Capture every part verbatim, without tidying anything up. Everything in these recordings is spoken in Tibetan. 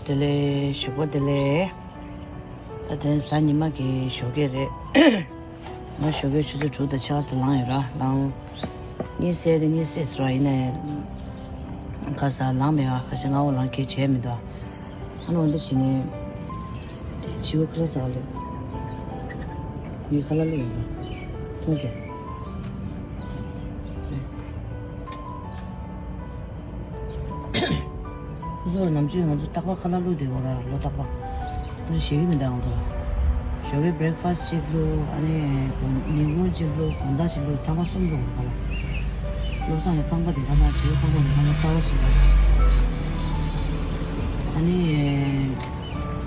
བདེ་ལེགས། ཞོགས་པ་བདེ་ལེགས། ད་དེ་རིང་གཟའ་ཉི་མ་གི་ཞོགས་ཀས་རེད། ང་ཞོགས་ཀས་ཆུ་ཚོད་དྲུག་དང་ཕྱེད་ཀ་ཙམ་ལངས་ཡོད་ར། ལངས། གཉིད་སད་དེ་གཉིད་སད་ཟེར་བ་ཡིན་ནའི། ཁ་སང་ལངས་མེད་པ། ཁ་ཤས་སྔ་པོ་ལངས་གས་བྱས་མི་འདུག་ཨ་ནི་འོ་འདི་བྱས་ནས། དེ་བྱིའུ་ཁ་ལག་ཟ་ག་ལོས། ངའི་ཁ་ལག་བླུགས་ཡོད་པ། མཐོང་ཤག་ཁོ་ཚོ་ནམ་རྒྱུན་ང་ཚོ་རྟག་པར་ཁ་ལག་བླུགས་བསྡད་ཡོད་ར། ལོ་རྟག་པར། ཁོ་ཚོ་ཞེད་ཀྱི་མི་འདུག་ང་ཚོ་ལ། ཞོགས་པའི་བྷི་རེག་ཕ་སི་གཅིག་བླུགས། ཨ་ནི་ཉིན་གུང་གཅིག་བླུགས། དགོང་དག་གཅིག་བླུགས། ཐ་མ་གསུམ་བླུགས། ཁ་ལག་བླུགས་ཚར་ནས་རྐང་པ་དེ་ཁ་སང་བྱིའུ་རྐང་པ་དེ་ཁ་སང་གསར་པ་བཟོས་པ། ཨ་ནི་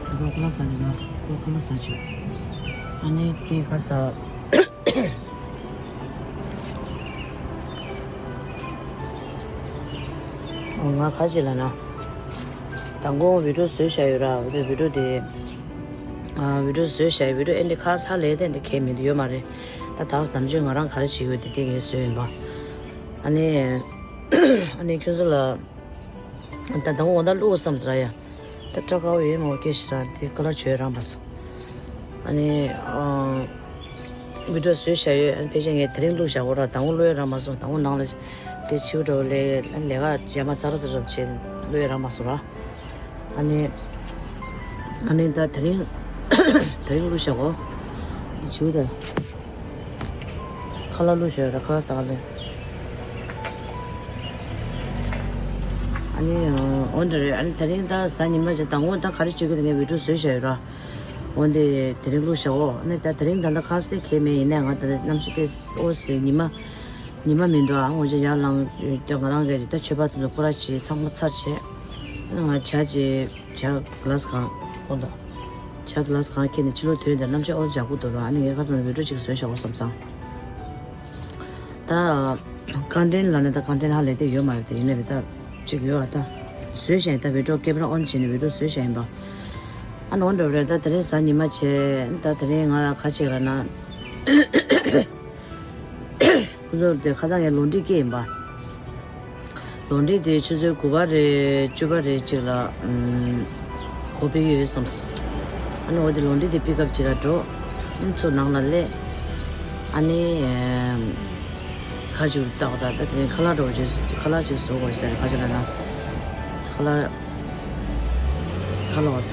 ཁོ་ཁ་ལག་ཟ་རེད་ལ། ཁོ་ཁ་ལག་ཟ་བྱུང་། ཨ་ནི་དེ་ཁ་སང་། ཨོ། ང་ག་རེ་བྱས་ལབ་ན། མདང་དགོང་བི་ཌིའོ་བཟོས་བཞག་ཡོད་ར། བི་ཌིའོ་དེ། ཨ། བི་ཌིའོ་བཟོས་བཞག་ཡོད། བི་ཌིའོ་ཨེ་འདྲ་ཁ་སང་ལས་དེ་འདྲ་གས་མི་འདུག་ཡོད་མ་རེད། ད་ད་ནམ་རྒྱུན་ང་རང་ག་རེ་བྱེད་ཀྱི་ཡོད་དེ་དེ་ངས་བཟོས་ཡིན་པ། ཨ་ནི། ཨ་ནི་ཁྱོད་ཚོ་ལ། ད་དང་པོ་འོ་ད་བླུགས་བསམ་ཟེར་ཡ། ད་སྐྲ་དཀར་པོ་ཡོད་མ་རེད། སྐད་ཆ་རང་དེ་ཀ་ལར་བྱོས་རང་པ་སོང་། ཨ་ནི་ཨ་བི་ཌིའོ་བཟོས་བཞག་ཡོད། ཨ་ནི་ཕལ་ཆེར་ངས་དེ་རིང་བླུགས་བཞག་གོ་ར། དང་པོ་བླུགས་ཡ་རང་མ་སོང་། དང་པོ་ནང་ལ་དེ་བྱིའུ་འདྲ་པོ་ལས་ལས་ཀ་ཡ་མ་ཙ་ར་ཙ་ར་བྱས་བླུགས་ཡ་རང་མ་སོང་ར། ཨ་ནི་ཨ་ནི་ད་དེ་རིང་དེ་རིང་བླུགས་བཞག་གོ། འདི་བྱིའུ་ད། ཁ་ལག་བླུགས་བཞག་ར། ཁ་ལག་ཟ་ག་ལོས། ཨ་ནི་འོ་འདྲ་རེད། ཨ་ནི་དེ་རིང་ད་གཟའ་ཉི་མ་བྱས། མདང་དགོང་ད་ག་རེ་བྱེད་ཀྱི་འདུག་ངས་བི་ཌིའོ་བཟོས་བཞག་ཡོད་ར། འོ་འདི་དེ་རིང་བླུགས་བཞག་འོ། ཨ་ནི་ད་དེ་རིང་ད་ལྟ་ཁ་སང་དེ་གས་མེད། ཡིན་ནའི་ང་ད་ནམ་ཞིག་དེ་འོ་ཟེར་ཉི་མ། ཉི་མ་མི་འདུག་ཨ། འོ་ཅེ་ཡར་ལངས་ད་ང་རང་གི་ད་མཆོད་པ་དེ་ཚོ་སྐོར་ར་བྱས། ཚང་མ་ཚར་བྱས། ཨ་ནི་ང་ཇ་ཅིག་ཇ་གི་ལཱ་སི་གང་ཁོང་དང་། ཇ་གི་ལཱ་སི་གང་ཁྱེར་ནས་ཕྱི་ལོགས་ཐོན་ཏེ་གནམ་གཤིས་ཨོ་ཙམ་ཡག་པོ་འདུག་ར། ཨ་ནི་ངས་ཁ་སང་བི་ཌིའོ་ཅིག་བཟོས་བཞག་གོ་བསམ་སོང་། ད་ཀོན་ཊེན་ལབ་ན་ད་ཀོན་ཊེན་ཧ་ལས་དེ་ཡོད་མ་རེད་དེ། ཡིན་ནའི་རེད་ད་ཅིག་ཡོད་ཨ། ད་བཟོས་བཞག་ཡིན། ད་བི་ཌིའོ་ཀེ་མེ་ར་ཨོན་བྱས་ནས་བི་ཌིའོ་བཟོས་བཞག་ཡིན་པ། ཨ་ནི་འོ་འདྲ་པོ་རེད། ད་དེ་རིང་གཟའ་ཉི་མ་བྱས། ད་དེ་རིང་ང་ག་བྱེད་ལབ་ན། ཁོ་ཚོར་དེ་ཁ་སང་ངས་ལོན་ཌི་རི་སྐྱེལ་ཡིན་པ། ལོན་ཌི་རི་དེ་ཆུ་ཚོད་དགུ་པ་རེད། བཅུ་པ་རེད་ཅིག་ལ་ཨམ་སྒོ་ཕྱེ་གི་ཡོད་བསམས། ཨ་ནི་འོ་དེ་ལོན་ཌི་རི་དེ་པིག་ཨབ་བྱེད་ལ་འགྲོ། ཨ་ནི་ཚུར་ནང་ལ་སླེབས། ཨ་ནི་ཨམ་ཁ་ཅིག་ལྟ་འོ་ད། ད་དེ་རིང་ཁ་ལག་འགྲོ་བྱས། ཁ་ལག་ཅིག་བཟོ་དགོས་ཟེར། ཁ་ཅིག་ལ་ན་ཁ་ལག་ཁ་ལག་བ།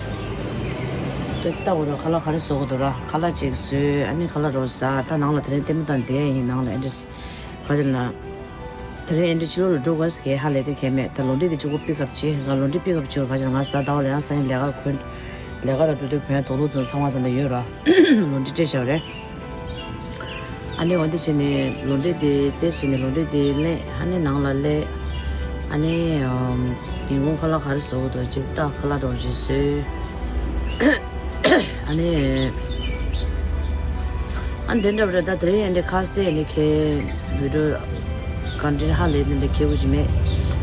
དེ་ལྟ་འོ་ད། ཁ་ལག་ག་རེ་བཟོ་དགོས་འདུག་ར། ཁ་ལག་ཅིག་བཟོས། ཨ་ནི་ཁ་ལག་འགྲོ་ཟ། ད་ནང་ལ་དེ་རིང་ལྟད་མོ་ལྟ་བསྡད་ཡིན། ནང་ལ་ཨེ་འདྲ་ཟེ། ག་ཅིག་ན། དེ་རིང་ཨེ་འདྲ་ཕྱི་ལོགས་ལ་འགྲོ་དགོས་ཟེར་གྱི་ཧ་ལས་དེ་གས་མེད། ད་ལོན་ཌི་རི་དེ་གཅིག་པོ་པིག་ཨབ་བྱེད། ང་ལོན་ཌི་རི་པིག་ཨབ་བྱེད། ག་ཅིག་ན་ང་གཟའ་ཟླ་བ་ལ་ཡང་སང་ཉིན་ལས་ཀ་གོན། ལས་ཀ་ལ་འགྲོ་དུས་གོན་ཡ་དོག་ལོག་དང་ཚང་མ་ད་ལྟ་ཡོད་ར། ལོན་ཌི་རི་སྤྲད་བཞག་རེད། ཨ་ནི་འོ་འདི་བྱས་ནས་ལོན་ཌི་རི་དེ་དེ་བྱས་ནས་ལོན་ཌི་རི་དེ་སླེབས། ཨ་ནི་ནང་ལ་སླེབས། ཨ་ནི་ཨམ་ཉིན་གུང་ཁ་ལག་ག་རེ་བཟོ་དགོས་འདུག་ཅིག་ལྟ། ཁ་ལག་འདྲ་པོ་ཅིག་བཟོས། ཨ་ནི། ཨ་འདི་འདྲ་པོ་རེད། ད་དེ་རིང་ཨེ་འདྲ་ཁ་སང་དེ་ཨེ་འདྲ་ཁྱེད་བི་ཌིའོ་ཀོན་ཊེན་ཧ་ལས་དེ་འདྲ་ཁྱེད་དགོས་ཀྱི་མེད།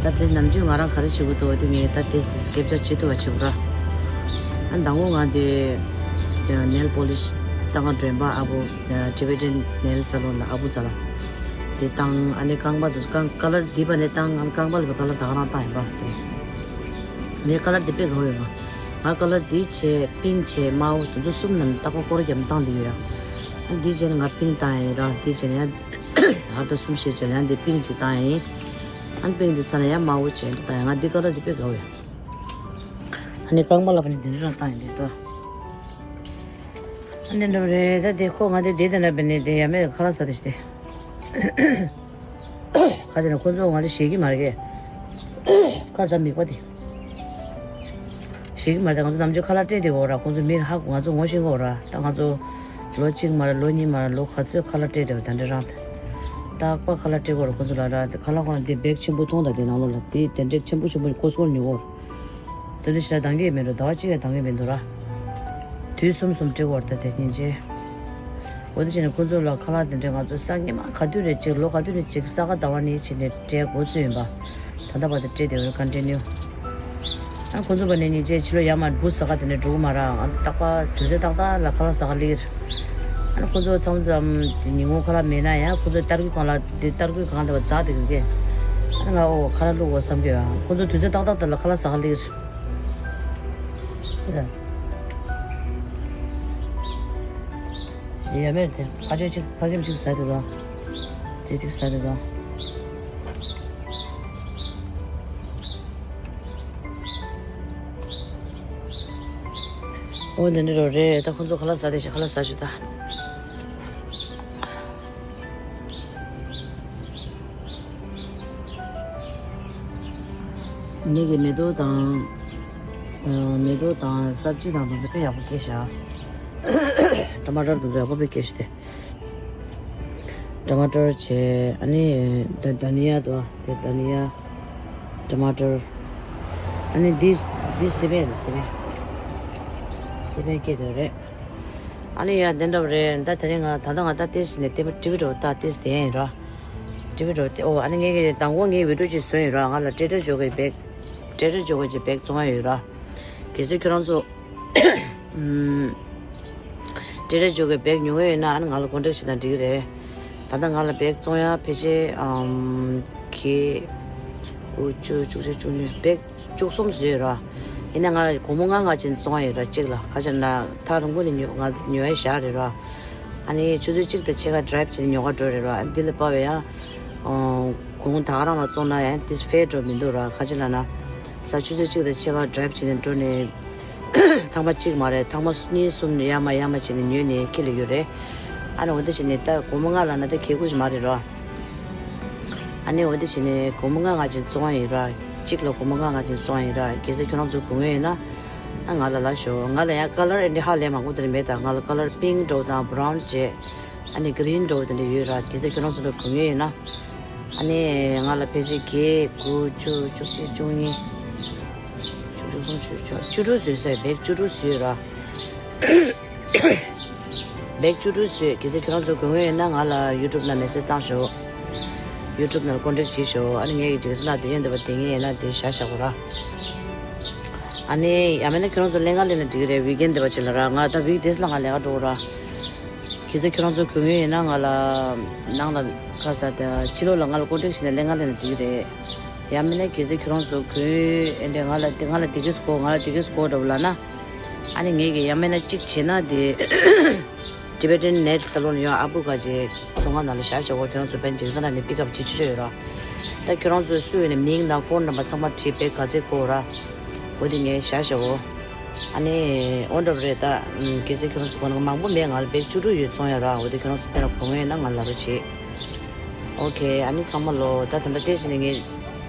ད་དེ་ནམ་རྒྱུན་ང་རང་ག་རེ་བྱེད་དགོས་འདུག་དེ་ངས་ད་དེ་སྐད་ཆ་བྱེད་ཐུབ་པ་བྱེད་དགོས་ར། ཨ་མདང་དགོང་ང་དེ་ནེལ་པོ་ལིཤ་བཏང་ག་འགྲོ་ཡིན་པ། ཨ་བོ་ཊི་བེ་ཊན་ནེལ་སཱ་ལོན་ལ་ཨ་བོ་ཙ་ལ་དེ་བཏང་། ཨ་ནི་རྐང་པ་དེ་རྐང་ཀ་ལར་འདི་པ་ནས་བཏང་། ཨ་ནི་རྐང་པ་ལ་ཀ་ལར་ད་ག་རང་བཏང་ཡིན་པ། དེ་ངས་ཀ་ལར་འདི་དཔེ་དགའ་པོ་ཡོད་པ། ང་ཀ་ལར་འདི་བྱས། པིང་ཀི་བྱས། དམར་པོ། དེ་ཚོ་གསུམ་ནང་ནས་རྟག་པར་སྐོར་རྒྱབ་ནས་བཏང་བསྡད་ཡོད་ཡ། ཨ་འདི་བྱས་ནས་ང་པིང་ཀི་བཏང་ཡ་ཡིན་ར། འདི་བྱས་ནས་ཡང་ཧབ་ཏ་གསུམ་བཞི་བྱས་ནས་ཡང་འདི་པིང་ཀི་ཅིག་བཏང་ཡ་ཡིན། ཨ་པིང་ཀི་འདི་ཚར་ནས་ཡང་དམར་པོ་བྱས་འདི་བཏང་ཡ། ང་འདི་ཀ་ལར་འདི་དཔེ་དགའ་པོ་ཡོད། ཨ་ནི་རྐང་པ་ལ་ཕ་ནི་འདི་འདྲ་རང་བཏང་ཡ་འདི་ལྟོས། ཨ་འདི་འདྲ་རེད། ད་དེ་ཁོ་ང་དེ་དེ་དེ་འདྲ་བས་ནས་དེ་ཡ་མེད་ཁ་ལག་ཟ་དེ་ཞིག་དེ། ཁ་ཅིག་ན་ཁོ་ཚོ་ང་ལ་ཞེད་ཀྱི་མ་རེད་གས། ཁ་ཟ་མིག་པ་དེ། ཞེད་ཀྱི་མ་རེད། ད་ང་ཚོ་ནམ་རྒྱུན་ཁ་ལག་སྤྲད་བསྡད་ཡོད་ར། ཁོ་ཚོ་མི་ཧ་གོ། ང་ཚོ་ངོ་ཤེས་ཀྱི་ཡོད་ར། ད་ང་ཚོ་ལོ་གཅིག་མ་རེད། ལོ་གཉིས་མ་རེད། ལོ་ག་ཚོད་ཁ་ལག་སྤྲད་བསྡད་ཡོད། ད་འདྲ་རང་དེ། རྟག་པར་ཁ་ལག་སྤྲད་ཀྱི་ཡོད་ར། ཁོ་ཚོ་ལ་ར། ཁ་ལག་ཁོ་ན་དེ་བེག་ཆེན་པོ་མཐོང་དང་། དེ་ནང་ལོགས་ལ་དེ་དེ་འདྲས་ཆེན་པོ་ཆེན་པོ་ཀོ་སི་ཀོ་ལ་ཉོ་གི་ཡོད་ར། དེ་འདྲ་ཞིག་ལ་འདང་གི་མེད་འགྲོ། ཟླ་བ་གཅིག་ཡང་འདང་གི་མི་འདུག་ར། དུས་གསུམ་གསུམ་སྤྲད་ཀྱི་ཡོད་ར། ད་དེ་སྙིང་རྗེ། འོ་དེ་བྱས་ནས་ཁོ་ཚོ་ལ་ཁ་ལག་དེ་འདྲས་ང་ཚོ་སང་ཉི་མ་ག་དུས་རེད་ཅིག་ལོ་ག་དུས་རེད་ཅིག་ས་ག་ཟླ་བ་གཉིས་བྱས་ནས་སྤྲད་འགོ་བཙུགས་ཡིན་པ། ད་ལྟ་བར་དུ་སྤྲད་བསྡད་ཡོད་རེད། ཀོན་ཊི་ནིའུ། ཨ་ཁོ་ཚོ་བ་ནས་ཉིན་བྱེད་ཕྱི་ལོ་ཡར་མར་འབུ་ཟ་ག་དེ་འདྲས་འགྲོ་གི་མ་རེད། ཨ་རྟག་པར་དུས་ཚོད་ཏག་ཏག་ལ་ཁ་ལག་ཟ་ག་སླེབས་ཀྱི་རེད། ཨ་ནི་ཁོ་ཚོ་མཚམས་མཚམས་དེ་ཉིན་གུང་ཁ་ལག་མེད་ན་ཡང་ཁོ་ཚོ་ཏར་ཀི་གང་ལ་དེ་ཏར་ཀི་གང་དེ་བ་འཛག་བསྡད་ཀྱི་རེད། ཨ་ནི་ང་འོ་ཁ་ལག་བླུགས་དགོས་བསམ་གྱི་ཡོད། ཁོ་ཚོ་དུས་ཚོད་ཏག་ཏག་དེ་ལ་ཁ་ལག་ཟ་ག་སླེབས་ཀྱི་རེད། ཡ་མེར་དེ་ཕ་ཆོས་གཅིག་ཕ་ཁེམ་གཅིག་ཟ་དེ་དང་། དེ་གཅིག་ཟ་དེ་དང་། ཨོ་འདི་འདྲ་རོ་རེད། ད་ཁོང་ཚོ་ཁ་ལག་ཟ་དེ་ཞིག་ཁ་ལག་ཟ་ཞུ་ད། ངེད་ཀྱི་མེ་ཏོག་དང་། མེ་ཏོག་དང་སབ་ཅི་དང་དེ་ཚོ་དཔེ་ཡག་པོ་སྐྱེས་ཤག་ཊ་མ་ཊར་དེ་ཚོ་ཡག་པོ་དཔེ་སྐྱེས་ཤག་སྟེ། ཊ་མ་ཊར་བྱས། ཨ་ནི་ད་དྷ་ནི་ཡ་དོ། དེ་དྷ་ནི་ཡ། ཊ་མ་ཊར། ཨ་ནི་འདི་འདི་སི་པན་རེད། སི་པན། སི་པན་སྐྱེས་དོ་རེད། ཨ་ནི་ཡ་དེ་འདྲ་བ་རེད། ད་དེ་རིང་ང་ད་ལྟ་ང་ད་ཏེས་ནས་ལྟད་མོ་ཊི་ཝི་འགྲོ་ད་ཏེས་དེ་ཡིན་ར། ཊི་ཝི་འགྲོ་དེ་ཨོ་ཨ་ནི་ངས་ཀྱི་དང་པོ་ངའི་བི་ཌིའོ་ཅིག་བཟོས་ཡིན་ར། ང་ལ་ཊེ་ཊར་ཇོ་གི་བེག་ཊེ་ཊར་ཇོ་གི་བེག་བཙོང་ཡ་ཡོད་ར། གལ་སྲིད་ཁྱོད་རང་ཚོ་ཨུམ། ཊེ་ཊར་ཇོ་གི་བེག་ཉོ་གི་ཡོད་ན་ཨ་ནི་ང་ལ་ཀོན་ཊེག་བྱེད་ན་འགྲིག་གི་རེད། ད་ལྟ་ང་ལ་བེག་བཙོང་ཡ་ཕལ་ཆེར་ཨམ་གི་དགུ་བཅུ་བཅུ་གཅིག་བཅུ་གཉིས་བེག་བཅུ་གསུམ་བཟོས་ཡོད་ར། ཡིན་ན་ང་སྒོར་མོ་ལྔ་ལྔ་ཅན་བཙོང་ཡ་ཡོད་ར་གཅིག་ལ། ག་ཅེ་ན་ཐག་རིང་པོ་ནས་ཉོ་ང་ཉོ་ཡ་བཞག་རེད་ར། ཨ་ནི་ཆུ་ཚོད་གཅིག་དང་ཕྱེད་ཀ་ཌི་རའིབ་བྱས་ནས་ཉོ་ག་འགྲོ་རེད་ར། ཨ་ནི་འདི་ལ་དཔའ་བའི་ཡང་གོང་ད་ག་རང་ལ་བཙོང་ན་ཡང་ཏིས་ཕེར་འགྲོ་མི་འདུག་ར། ག་ཅི་ལ་ན། ས་ཆུ་ཚོད་གཅིག་དང་ཕྱེད་ཀ་ཌི་རའིབ་བྱས་ནས་འགྲོ་ནས། ཐང་པ་གཅིག་མ་རེད། ཐང་པ་གཉིས་གསུམ་ནས་ཡར་མར་ཡར་མར་བྱས་ནས་ཉོས་ནས་ཁྱེར་ལ་ཡོད་རེད། ཨ་ནི་འོ་འདི་བྱས་ནས་ད་སྒོར་མོ་ལྔ་ལ་ན་ད་གལ་དགོས་ཞིག་མ་རེད་ར། ཨ་ནི་འོ་འདི་བྱས་ནས་སྒོར་མོ་ལྔ་ལྔ་ཅན་བཙོང་ཡ་ཡིན་ར། གཅིག་ལ་སྒོར་མོ་ལྔ་ལྔ་ཅན་བཙོང་ཡ་ཡིན་ར། གལ་སྲིད་ཁྱོད་རང་ཚོ་དགོས་ངེས་ཡོད་ན། ཨ་ང་ལ་ལབ་ཤོག་ང་ལ་ཡང་ཀ་ལར་ཨེ་འདྲ་ཧ་ལས་མང་པོ་དེ་འདྲ་མེད། ད་ང་ལ་ཀ་ལར་པིང་ཀི་འདྲ་བོ་དང་བྷ་རའུན་བྱས། ཨ་ནི་གི་རིན་འདྲ་བོ་དེ་འདྲ་ཡོད་ར། གལ་སྲིད་ཁྱོད་རང་ཚོ་ལ་དགོས་ངེས་ཡོད་ན། ཨ་ནི་ང་ལ་ཕལ་ཆེར་བརྒྱད་དགུ་བཅུ་བཅུ་གཅིག་བཅུ་གཉིས། བཅུ་གསུམ་བཅུ་བཅུ་བཅུ་དྲུག་བཟོས་ཟེར། བེག་བཅུ་དྲུག་བཟོས་ར། བེག་བཅུ་དྲུག་བཟོས། གལ་སྲིད་ཁྱོད་རང་ཚོ་དགོས་ངེས་ཡོད་ན་ང་ལ་ཡུ་ཊུབ་ནང་མེ་སེ་ཇི་བཏང་ཤོག་ཡུ་ཊུབ་ནང་ཀོན་ཊེག་བྱེད་ཤོག་ཨ་ནི་ངས་ཀྱི་ཇིག་ས་ལ་དེ་ཡོད་འདོད་པ་དེ་ངས་ཡིན་ན་དེ་བཞག་བཞག་གོ་ར། ཨ་ནི་ཡང་མིན་ན་ཁྱོད་རང་ཚོ་ལས་ཀ་ལས་ན་འགྲིག་གི་རེད། ཝིག་ཨེན་འདི་བ་ཅིག་ལ་ར། ང་ད་ཝིག་ཌེ་སི་ལ་ང་ལས་ཀ་འགྲོ་གོ་ར། གལ་སྲིད་ཁྱོད་རང་ཚོ་དགོས་ངེས་ཡོད་ན་ང་ལ་ནང་ལ་ཁ་ས་དེ་ཕྱི་ལོགས་ལ་ང་ལ་ཀོན་ཊེག་བྱས་ནས་ལས་ཀ་ལས་ན་འགྲིག་གི་རེད། ཡང་མིན་ན་གལ་སྲིད་ཁྱོད་རང་ཚོ་དགོས་ཨེ་འདྲས་ང་ལ་དེ་ང་ལ་དེ་གས་དགོས་ང་ལ་དེ་གས་དགོས་འདྲ་བོ་ལབ་ན། ཨ་ནི་ངས་ཀྱི་ཡང་མིན་ན་གཅིག་བྱས་ན་དེ། Tibetan Nail Salon ཡང་ཨ་བུ་ག་ཅེ་ཚོང་ཁང་ནང་ལ་བཞག་བྱ་བོ་ཁྱོད་རང་ཚོ་པན་ཇིག་ས་ན་ནས་པིག་ཨབ་བྱེད་ཆོག་ཆོག་ཡོད་ར། ད་ཁྱོད་རང་ཚོའི་སུ་ཡོད་ནས་མིང་དང་ཕོན་ནམ་བར་ཚང་མ་བྲིས་པས་ག་ཚད་དགོས་ར། འོ་དེ་ངས་བཞག་བྱ་བོ། ཨ་ནི་ཨོ་འདྲ་བོ་རེད་ད། གལ་སྲིད་ཁྱོད་རང་ཚོ་གོ་ན་མང་པོ་མེད། ང་ལ་བེག་བཅུ་དྲུག་ཡོད་ཚོང་ཡ་ར། འོ་དེ་ཁྱོད་རང་ཚོ་དེ་ལ་དགོས་ངེས་ཡོད་ན་ང་ལ་རོགས་བྱེད། ཨོ་ཁེ། ཨ་ནི་ཚང་མ་ལོ་ད་ད་ལྟ་དེ་བྱས་ནས་ངས་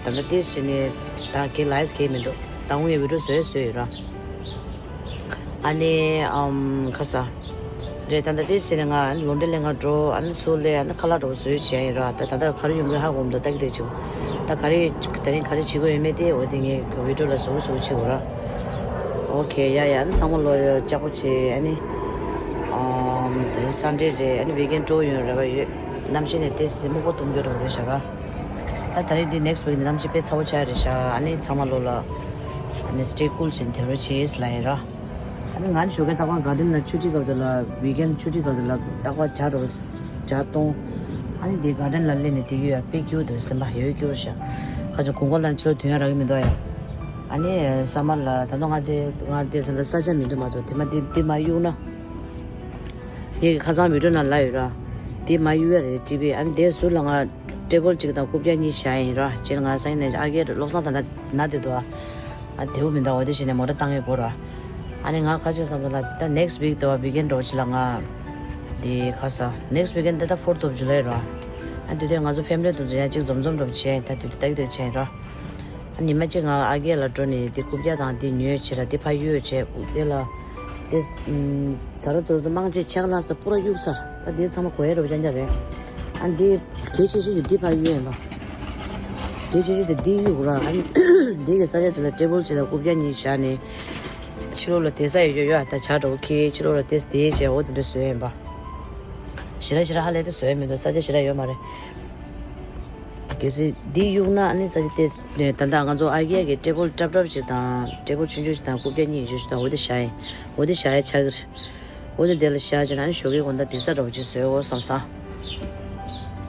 ད་ལྟ་དེ་བྱས་ནས་ད་གེ་ལའེ་སི་གེ་མི་འདུག་ད་འུ་ངས་བི་ཌིའོ་བཟོས་བཟོས་ཡོད་ར། ཨ་ནི་ཨམ་ཁ་ས་རེད། ད་ལྟ་དེ་བྱས་ནས་ང་ལོན་ཌོན་ལ་ང་འགྲོ། ཨ་ནི་ཚུར་སླེབས། ཨ་ནི་ཁ་ལག་འདྲ་བོ་བཟོས་བྱས་ཡིན་ར། ད་ད་ལྟ་ག་རེ་ཡོང་གི་ཧ་གོ་མི་འདུག་ད་གི་དེ་བྱེད། ད་ག་རེ་ད་རིང་ག་རེ་བྱེད་དགོས་ཡོད་མེད་དེ་འོ་དེ་ངས་བི་ཌིའོ་ལ་བཟོ་བཟོ་བྱེད་དགོས་ར། ཨོ་ཁེ། ཡ་ཡ། ཨ་ནི་ཚང་མ་ལོ་ཡ་ལྕགས་པོ་བྱེད། ཨ་ནི་ཨམ་དེ་རིང་སན་ཌེ་རེད། ཨ་ནི་ཝིག་ཨེན་འགྲོ་ཡོང་རེ་བ་ཡོད། གནམ་གཤིས་ནས་ཏོག་ཙམ་སྨུག་པ་གཏོང་རྒྱུ་འདྲ་བོ་རེད་ཤག་ར། ད་ད་རེས་འདི་ནེག་སི་ཝིག་ནས་གནམ་གཤིས་དཔེ་ཚ་བོ་ཆགས་རེད་ཤག་ཨ་ནི་ཚང་མ་ལོ་ལ་ཨ་ནི་སི་ཊེ་ཀུལ་བྱས་ནས་བསྡད་རོགས་བྱེད་ལབ་ཡིན་ར། ཨ་ནི་ང་ནི་ཞོགས་ཀས་རྟག་པར་ག་ཌེན་ལ་ཆུ་ཊི་སྐབས་དེ་ལ་ཝིག་ཨེན་ཆུ་ཊི་སྐབས་དེ་ལ་རྟག་པར་ཇ་འདྲ་བོ་ཇ་བཏུང་། ཨ་ནི་དེ་ག་ཌེན་ལ་སླེབས་ནས་དེ་གི་ཡ་དཔེ་སྐྱིད་པོ་འདུག་སེམས་པ་ཡོད་སྐྱིད་པོ་ཤག་ཁ་ཅིག་དགུན་ཁ་ལ་ཕྱི་ལོགས་ཐོན་ཡ་རག་གི་མི་འདུག་ཡ། ཨ་ནི་སམ་མར་ལ་ད་དུང་ང་དེ་ང་དེ་ད་ལྟ་ས་ཆ་མི་འདུག་མ་གཏོགས་དེ་མ་དེ་དེ་མ་གཡུག་ན། ངས་ཁ་སང་བི་ཌིའོ་ནང་ལབ་ཡོད་ར། དེ་མ་གཡུག་ཡ་རེད་ཊི་ཝི། ཨ་ནི་དེའི་ཟུར་ལ་ང་ཊེ་བལ་གཅིག་དང་རྐུབ་བཀྱག་གཉིས་བཞག་ཡིན་ར། སྤྱིར་ང་སང་ཉིན་ནས་ཨ་རྒས་བློ་བཟང་ད་ལྟ་ན་བསྡད་འདུག་ཨ་དེའུ་མི་འདུག་འོ་དེ་བྱས་ནས་མོ་ཊ་བཏང་ཡས་དགོས་ར། ཨ་ནི་ང་ཁ་ཆེ་བསམ་ཚུལ་ལ་ད་ནེག་སི་ཝིག་དེ་བ་ཝིག་ཨེན་འགྲོ་ཆེད་ལ་ང་དེ་ཁ་ས་ནེག་སི་ཝིག་ཨེན་དེ་ད་ཕོར་ཐི་ཨོཕ་ཇུ་ལའི་ར། ཨ་དེ་དུས་ང་ཚོ་ཕེ་མི་ལི་དེ་ཚོ་ཡང་གཅིག་འཛོམས་འཛོམས་འགྲོ་བྱས། ད་དུས་དེ་ཏག་ཏག་བྱས་ཡིན་ར། ཉི་མ་གཅིག་ང་ཨ་རྒས་ལ་འགྲོ་ནས་དེ་རྐུབ་བཀྱག་དང་དེ་ཉོས་བྱས་ར། དེ་ཕར་གཡུགས་བྱས་དེ་ལ་དེ་ཟ་ར་ཚོར་དུ་མང་ཆེ་ཆག་ལ་ས་པུ་ར་གཡུགས་ཚར། ད་དེ་ཚང་མ་གོ་ཡ་འགྲོ་བ་ཅན་ཅན་རེད། ཨ་འདི་གལ་ཆེ་ཤོས་དེ་འདི་ཕར་གཡུགས་ཡིན་པ། གལ་ཆེ་ཤོས་དེ་འདི་གཡུགས་ར། ཨ་འདི་གི་ས་ཆ་དེ་ལ་ཊེ་བལ་བྱས་དང་རྐུབ་བཀྱག་གཉིས་བཞག་ནས་ཕྱི་ལོགས་ལ་དེ་ས་ཡོད་ཡོད་ཡོད། ད་ཇ་འདྲ་བོ་ཁྱེར་ཕྱི་ལོགས་ལ་དེ་དེ་བྱས་འོ་དེ་འདྲ་བཟོས་ཡིན་པ། ཞེ་དྲག་ཞེ་དྲག་ཧ་ལས་དེ་བཟོས་མི་འདུག་ས་ཆ་ཞེ་དྲག་ཡོད་མ་རེད། གལ་སྲིད་འདི་གཡུག་ན་ཨ་ནི་ས་ཆ་དེ་ད་ལྟ་ང་ཚོ་ཨ་རྒས་ཀྱི་ཊེ་བལ་ཊབ་ཊབ་ཞིག་དང་ཊེ་བལ་ཆུང་ཆུང་ཞིག་དང་རྐུབ་བཀྱག་གཉིས་ཡོད་ཞིག་དང་འོ་དེ་བཞག་ཡིན། འོ་དེ་བཞག་ཡ་ཆགས་ཀྱི་རེད། འོ་དེ་དེ་ལ་བཞག་བྱས་ན་ཨ་ནི་ཞོགས་ཀའི་དགོང་དག་དེ་ས་འདྲ་བོ་ཅིག་བཟོས་འོ་བསམ་སོང་།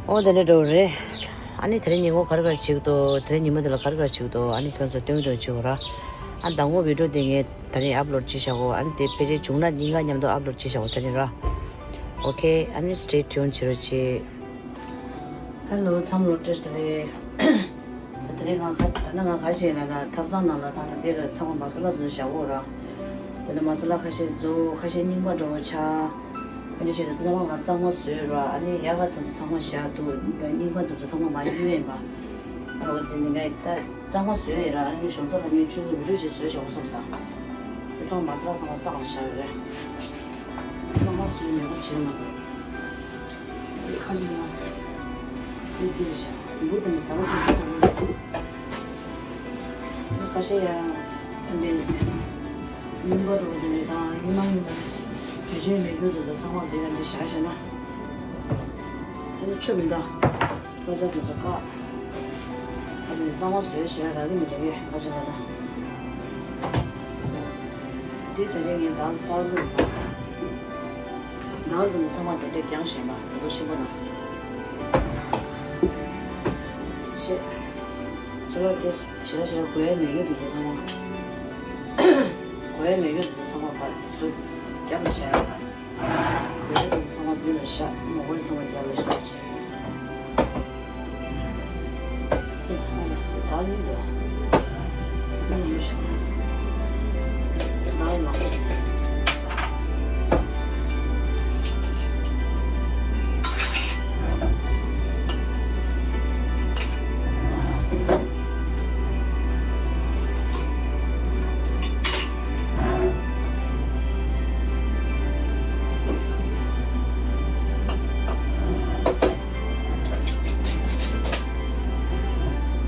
འོ་དེ་འདྲ་འདྲ་བོ་རེད། ཨ་ནི་དེ་རིང་ཉིན་མོ་ག་རེ་ག་རེ་བྱེད་ཀྱི་འདུག་དེ་རིང་ཉིན་མོ་དེ་ལ་ག་རེ་ག་རེ་བྱེད་ཀྱི་འདུག་ཨ་ནི་ཁྱོད་ཚོ་སྟོན་གྱི་འདུག་བྱེད་དགོས་ར། ཨ་ཟླ་ངོ་བི་ཌི་ཡོ་དེ་ངས་ད་རིང་ཨབ་ལོཌ་བྱེད་བཞག་གོ། ཨ་ནི་དེ་ཕལ་ཆེར་བྱུང་ན་གཉིས་ཀ་མཉམ་དུ་ཨབ་ལོཌ་བྱེད་བཞག་གོ་ད་རིང་ར། ཨོ་ཁེ། ཨ་ནི་stay tuned བྱེད་རོགས་བྱེད། ཧེ་ལོ། འཚམས་ལོ་བཀྲ་ཤིས་བདེ་ལེགས། ད་རེས་ང་ཁ་ད་ནི་ང་ཁ་ཤས་ལ་ལ་ཐབ་ཚང་ནང་ལ་ད་ལྟ་འདིར་ཚང་མ་མ་ས་ལ་བཟོས་བཞག་གོ་ར། དེ་ནས་མ་ས་ལ་ཁ་ཤས་བཟོ་ཁ་ཤས་རྙིང་པ་འདྲ་བོ་ཆགས། ཨ་ནི་ཞེས་ད་ཚང་མ་ང་གཙང་མ་བཟོས་ར། ཨ་ནི་ཡག་ག་དེ་ཚོ་ཚང་མ་བཞག་འདུག་ད་རྙིང་པ་དེ་ཚོ་ཚང་མ་མ་གཡུག་ཡིན་པ། ཨ་འོ་དེ་ནི་ངས་ད་གཙང་མ་བཟོས་ཡིན་ར། ཨ་ནི་ཞོགས་ཐོག་ལ་ངས་ཆུ་ཚོད་བི་ཌི་ཡོ་ཅིག་བཟོས་བཞག་གོ་བསམ་ས། དེ་ཚང་མ་མ་ས་ལ་ཚང་མ་ས་གང་བཞག་ཡོད་རེད། གཙང་མ་བཟོས་མེད་པ་བྱེད་མ་དགོས། ཁ་ཅིག་ལ་དེ་འདིར་བཞག་འབུ་དེ་ནི་ཛ་ར་ཚོ་འབུ་དང་འབུ་དང་། ཁ་ཤས་ཡང་ཨ་འདྲས་རྙིང་པ་འགྲོ་བ་དེ་ནི་དང་རྙིང་མ་རྙིང་པ་དུས་ཆེན་མེད་རྒྱུ་དེ་ཚོ་ཚང་མ་འདིར་ཨ་འདྲས་བཞག་བཞག་ན་ཨ་ནི་ཆོ་མི་འདུག་ས་ཆ་དེ་ཚོ་བཀག་ཨ་ནི་གཙང་མ་བཟོས་བཞག་རག་གི་མི་རེད་ཁ་ཅིག་ལ་ན། འདི་ད་ཆ་ངས་འདང་གསར་བླུགས་པ། ནང་དུ་ཚང་མ་དེ་འདྲ་རྒྱང་ཞེན་པ་ལོ་ཆེན་པོ་ན། ཆེ། ཆེ་བ་དེ་ཞེ་ར་ཞེ་ར་དགོས་ཡ་མེད་ཡོད་དུ་ཚང་མ། དགོས་ཡ་མེད་ཡོད་དུ་ཚང་མ་བར་སུ་རྒྱབ་ལ་བཞག་ཡ་བར། དགོས་ཡ་དུ་ཚང་མ་མདུན་ལ་བཞག་མ་དགོས་ཡ་ཚང་མ་རྒྱབ་ལ་བཞག་ཆེ།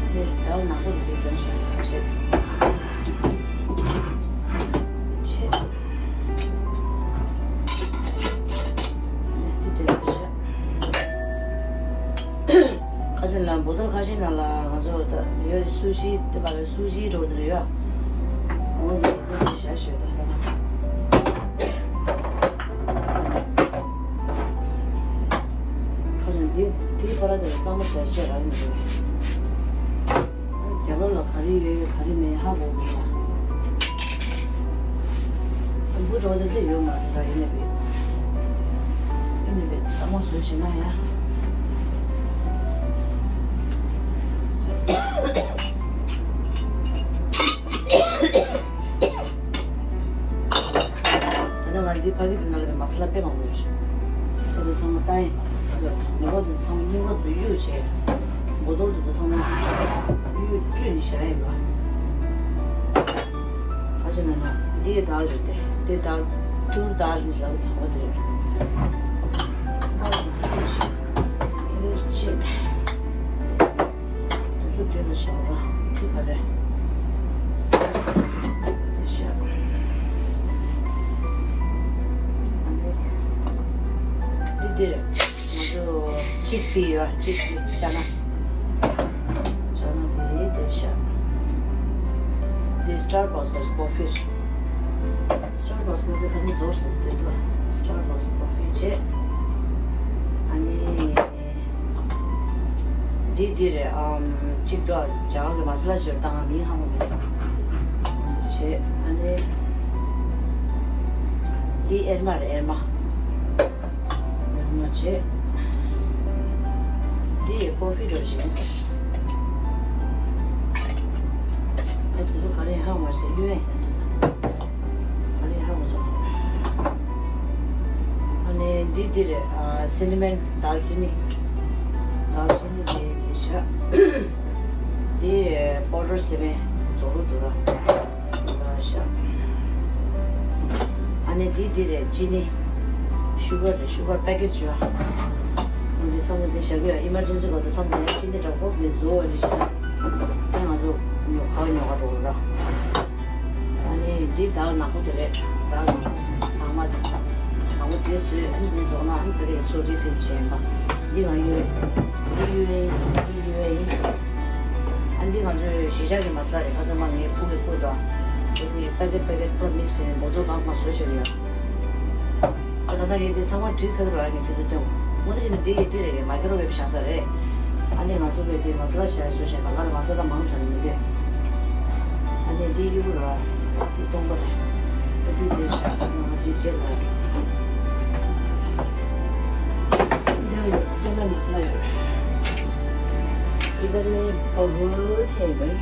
ནས་ཡང་ནག་པོ་དེ་འདྲ་བྱས་བྱས། བྱས། ནས་དེ་དེ་འདྲ་བྱས། ཁ་ཤས་ནང་བོ་ཏོལ་ཁ་ཤས་ནང་ལ་ང་ཚོ་ད་ཡོད་སུ་ཞི་དེ་ག་རེ་སུ་ཞི་འགྲོ་དེ་རེད་ཡ། འོ་འདི་འདི་བྱས་བྱས་ད་ད་ད། ཁ་ཅིག་འདི་འདི་པ་ར་དེ་ལ་གཙང་མ་ཟེར་བྱས་རག་ཡིན་འདུག་རྒྱབ་ལོགས་ལ་ག་རེ་ཡོད་ཡོད་ག་རེ་མེད་ཧ་གོ་དགོས་ལ། འབུ་འགྲོ་དེ་འདི་ཡོད་མ་རེད་ད་ཡིན་ནའི་བས། ཡིན་ནའི་བས་གཙང་མ་བཟོས་བྱས་ན་ཡ། ད་ནི་ང་འདི་ཕ་གི་དེ་ནང་ལ་མ་ས་ལ་དཔེ་མང་པོ་ཡོད་རེད། ད་དེ་ཚང་མ་ལྟ་ཡིན་པ་དང་ད་ལྟ་མོ་ལོ་དེ་ཚང་མ་རྙིང་པ་ཚོ་གཡུག་བྱས། མོ་ཏོར་དེ་ཚོ་ཚང་མ་གཡུག་བཀྲུས་ནས་བཞག་ཡིན་པ། ད་ཅི་ན་ན་འདི་ཡི་དར་རེད་དེ་དེ་དར་ཐུར་དར་ནི་ལ་དང་པོ་དེ་རེད། དར་དེ་ཤི་འདི་ཆེ། དེ་ཚོ་དེ་ལ་བཞག་ར་དེ་ག་རེ། ས་དེ་བཞག་ཨ་ནི་འདི་འདི་རེད། ང་ཚོ་གཅིག་པི་ཡོད་གཅིག་པི་ཅ་ན། ཅ་ན་དེ་དེ་བཞག་འདི་Starbucks་གི་ཀོ་ཕི་རེད། Starbucks་ཀོ་ཕི་ཁ་སང་ཛོར་སོང་དེ་དུ་Starbucks་ཀོ་ཕི་བྱས། ཨ་ནི། འདི་འདི་རེད་ཨམ། གཅིག་ཏུ་ཇ་གི་མ་ས་ལ་འབྱོར་བཏང་ང་མིང་ཧ་གོ་མེད། འདི་བྱས་ཨ་ནི། འདི་ཨེར་མ་རེད་ཨེར་མ། ཨེར་མ་བྱས། འདི་ཡི་ཀོ་ཕི་འགྲོ་བྱས་ནས་ཟ། ཨ་དུ་ཚོ་ག་རེ་ཧ་གོ་མ་ཟེར་གཡུ་ཡན་ཡིན་ད། ཨ་ནི་ཧ་གོ་སོང་། ཨ་ནི་འདི་འདི་རེད་ཨ། སི་ནི་མན་དཱལ་ཅི་ནི། དཱལ་ཅི་ནི་དེ་དེ་ཤ། འདི་པའོ་ཌར་སི་མན་ཛོ་རུ་དུ་ར། དུ་ར་ཤ། ཨ་ནི་འདི་འདི་རེད་ཅི་ནི། ཤུ་གར་རེད་ཤུ་གར་པེ་ཀེ་ཊི་ཡོད། འདི་ཚང་མ་འདི་བཞག་གི་ཡོད་ཨི་མར་ཇེན་སི་སྐབས་དུ་ཚང་མ་ཅི་ནི་འདྲ་པོ་མི་ཛོ་འདི་ཤ། ད་ང་ཚོ་ཉོ་ཁ་ཉོ་ཁ་འགྲོ་ར། ཨ་ནི་འདི་དར་ནག་པོ་དེ་རེད། དར་ནག་པོ་དེ་ནག་པོ་དེ་བཟོས་ཨ་ནི་འདི་བཟོ་ན་ཨ་ནི་བེ་རེ་ཚོ་རི་ཕིལ་བྱས་ཡིན་པ། འདི་ང་གཡུ་ཡན། འདི་གཡུ་ཡན་འདི་གཡུ་ཡན་ཡིན། ཨ་འདི་ང་ཚོའི་གཞིས་ཆགས་ཀྱི་མ་ས་ལ་རེད། ཁ་ཚང་མ་ངའི་ཕུག་གི་ཕུག་དང་། འདི་ཕུག་གི་པེ་ཀེ་ཊི་པེ་ཀེ་ཊི་པུ་ར་མིག་སི་ནས་བོ་ཏོལ་གང་མ་བཟོས་ཤོར་ཡོད། ད་ལྟ་ངས་འདི་ཚང་མ་བྲིས་ཚར་རོགས་ཨ་ནི་ཁྱེད་ཚོ་སྟོན། དངོས་གནས་བྱས་ན་འདི་ཡི་འདི་རེད་ཀྱི་མ་ཀི་རོ་ཝེབ་བཞག་ས་རེད། ཨ་ནི་ང་ཚོ་གིས་འདི་མ་ས་ལ་བཞག་བཟོ་བཞིན་པ་ང་ལ་མ་ས་ལ་མང་དྲགས་ནས་མི་འདོད། ཨ་ནི། འདི་གཡུག་ར། འདི་སྟོང་པ་རེད། འདི་འདི་བཞག་ན་འདི་རྗེས་ལ། འདི་ཡོད། འདི་ལ་མ་སི་ལ་ཡོད་རེད། འདི་ལ་ནི་བ་གུ་ཐེ་བའི།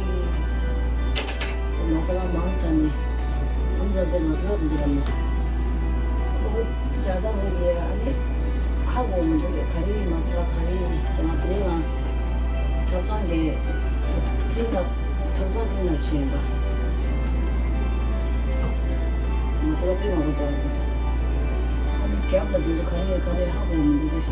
འདི་མ་སི་ལ་མང་དྲགས་ནི། མཚམས་མཚམས་འདི་མ་སི་ལ་འདི་ལ་ནི། ཨོ། ཇ་དང་འོ་དེ་ཨ་ནི་ཧ་གོ་མི་འདུག་གས། ག་རེ་ཡིན་མ་སི་ལ་ག་རེ་ཡིན། དེ་ང་དེ་རིང་ང་ཐབ་ཚང་གི་ཐིག་ལ་ཐབ་ཚང་ཐིག་ལ་བྱས་ཡིན་པ། མ་སི་ལ་དཔེ་མང་པོ་འདུག་ཨ་དེ། ཨ་ནི་རྒྱབ་ལ་དེ་ཚོ་ག་རེ་ཡིན་ག་རེ་ཧ་གོ་མི་འདུག་གས།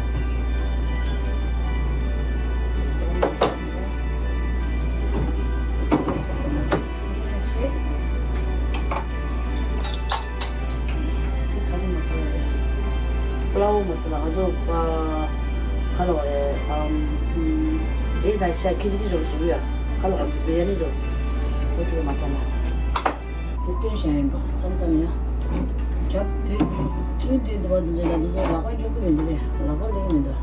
སི་ནས་བྱས། དེ་ག་རེ་མ་སོང་རེད། པླའོ་མ་སོང་ལ་ང་ཚོ་ཨ། ཁ་ལོ་རེད་ཨམ། དེ་ད་ཤ་ཁི་ཅི་རི་རོ་སུ་ཡ། ཁ་ལོ་རེད་བི་རི་ཡ་ནི་རོ། ཁོ་དེ་མ་སོང་ལ། དེ་སྟོན་བྱ་ཡིན་པ་མཚམས་མཚམས་ཡ། རྒྱབ་དེ། དུས་དུས་འདི་བ་འདི་ཚོ་ཡ་འདི་ཚོ་ལག་པ་སྐྱོ་གི་མི་འདུག་གས། ལག་པ་ལེགས་མི་འདུག་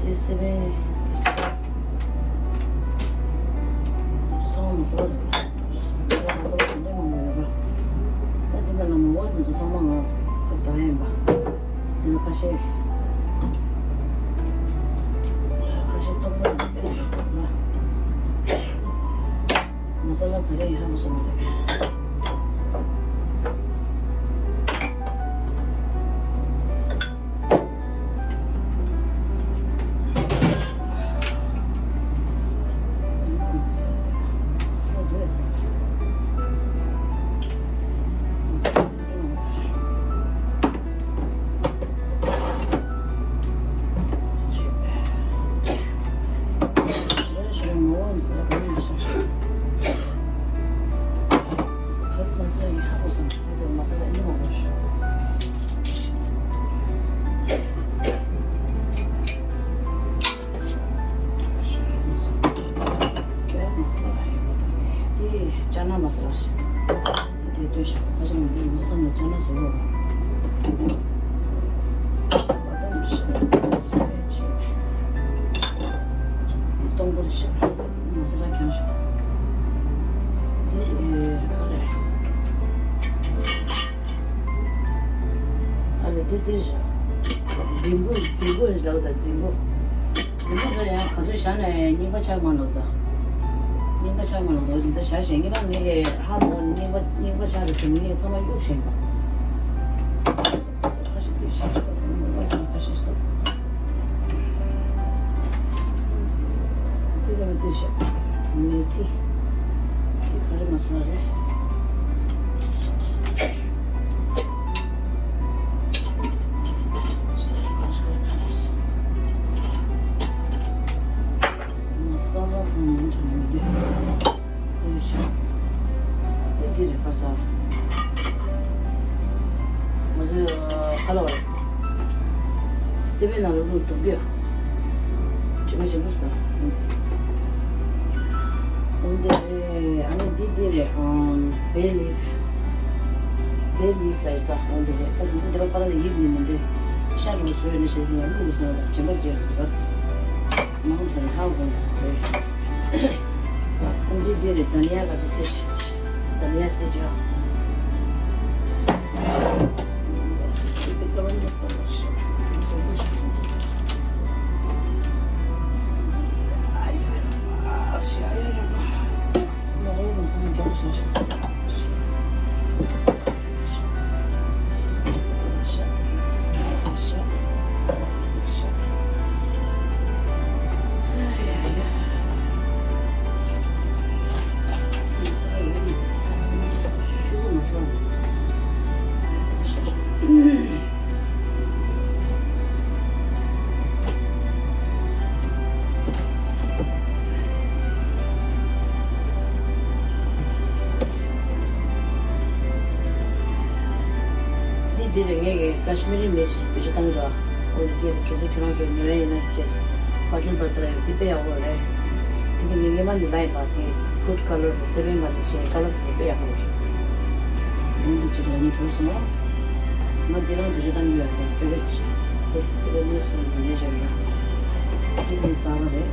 དེ་སི་པན་དེ་ཆ། སོང་མ་སོང་རེད། ད་འདི་ནང་ལ་མོ་བ་འདི་ཚོ་ཚང་མ་ང་ད་ཡིན་པ། འདི་ཁ་ཤས། ཁ་ཤས་གཏོང་མ་ཡིན་པ། མ་ས་ལ་ག་རེ་ཡིན་ཧ་གོ་སོང་མ་རེད། དེ་ཅ་ན་མ་སི་ལ་ཞིག་དེ་ལྟོས་ཤིག་ཁ་ཤས་ནང་དེ་མི་བསམ་ལ་ཅ་ན་བཟོ་རོགས། བ་དམ་ཞིག་སེ་ཆེ། དེ་སྟོང་པར་ཞིག་མ་སི་ལ་གྱོན་ཤིག་དེ་ཨེ་ག་རེ། ཨ་ལེ་དེ་དེ་བཞག་རྫིང་བུ་རྫིང་བུ་རེད་ལབ་དང་རྫིང་བུ། རྫིང་བུ་དེ་ཡང་ག་ཚོད་བཞག་ན་རྙིང་པ་ཆགས་མ་ནོར་ད། རྙིང་པ་ཆགས་མ་ནོར་ད་འོ་ཟིན་ད་བཞག་བཞག་རྙིང་པ་ངས་ཧ་ལོ་རྙིང་པ་རྙིང་པ་ཆགས་རེད་ཟེར་ངས་ཚང་མ་གཡུག་བཞག་པ། ཁ་ཤས་དེ་བཞག་ཆོག་པ་དེ་ནི་མོ་པ་དང་ཁ་ཤས་སོ། དེ་ལ་དེ་བཞག་མེ་ཐི། དེ་ག་རེ་མ་སོང་རེད། ང་ས་བ་ཧོན་མོན་ཆ་མི་འདུག་ཨོ་ཤ། དེ་དེ་རེད་པ་ས། ང་ཚོའི་ཁ་ལ་བ་རེད། སེ་བའི་ནང་ལ་བླུགས་འདུག་གི། དྲི་མ་ཞིམ་པོ་ཞིག་དང་། འོན་ཏེ་ཨ་ནི་འདི་འདི་རེད། ཨམ། བེ་ལིབ། བེ་ལིབ་ལ་ཡི་ད་འོན་ཏེ་རེད། ད་དུས་ཚོད་འདི་པ་པ་ལ་ཡིབ་ནི་མི་འདུག་ཤ་གྲོགས་བཟོས་ནས་བྱས་ནས་བླུགས་སོང་ལ་དྲི་མ་བརྗེ་རུ་འདུག་མང་ཆེ་ནས་ཧ་གོ་འདུག་རེད། འདི་འདི་རེད། དྷ་ནི་ཡ་ག་ཅི་སེ་ཆི། དྷ་ནི་ཡ་སེ་ཆི་ཡ། འདི་འདི་རེད། ངས་ཀྱི་ཀ་ཤི་མི་རི་མིར་ཅི་བེད་སྤྱོད་བཏང་གི་འདུག་ཨ་འོ་འདི་འདི་རེད། གལ་སྲིད་ཁྱོད་རང་ཚོས་ཉོ་ཡ་ཡིན་ན་ཅེས་པ་ཀིན་པ་ཏི་ར་ཡོད། འདི་དཔེ་ཡག་པོ་རེད། འདི་འདི་ངས་སྔས་མ་འདི་ལ་ཡིན་པ་འདི་ཕུ་རུཊ་ཀ་ལར་སེ་བན་པ་འདི་བྱས་ཀ་ལར་འདི་དཔེ་ཡག་པོ་རེད། འོ་འདི་ཅི་འདྲ་ནི་གྲུབ་སོང་། ང་འདི་རང་བེད་སྤྱོད་བཏང་གི་ཡོད་རེད། དེ་བས་དེ་དེ་བས་མི་སུ་འདི་ཉོས་བཞག་ཡོད། འདི་ནི་ཟ་བ་རེད།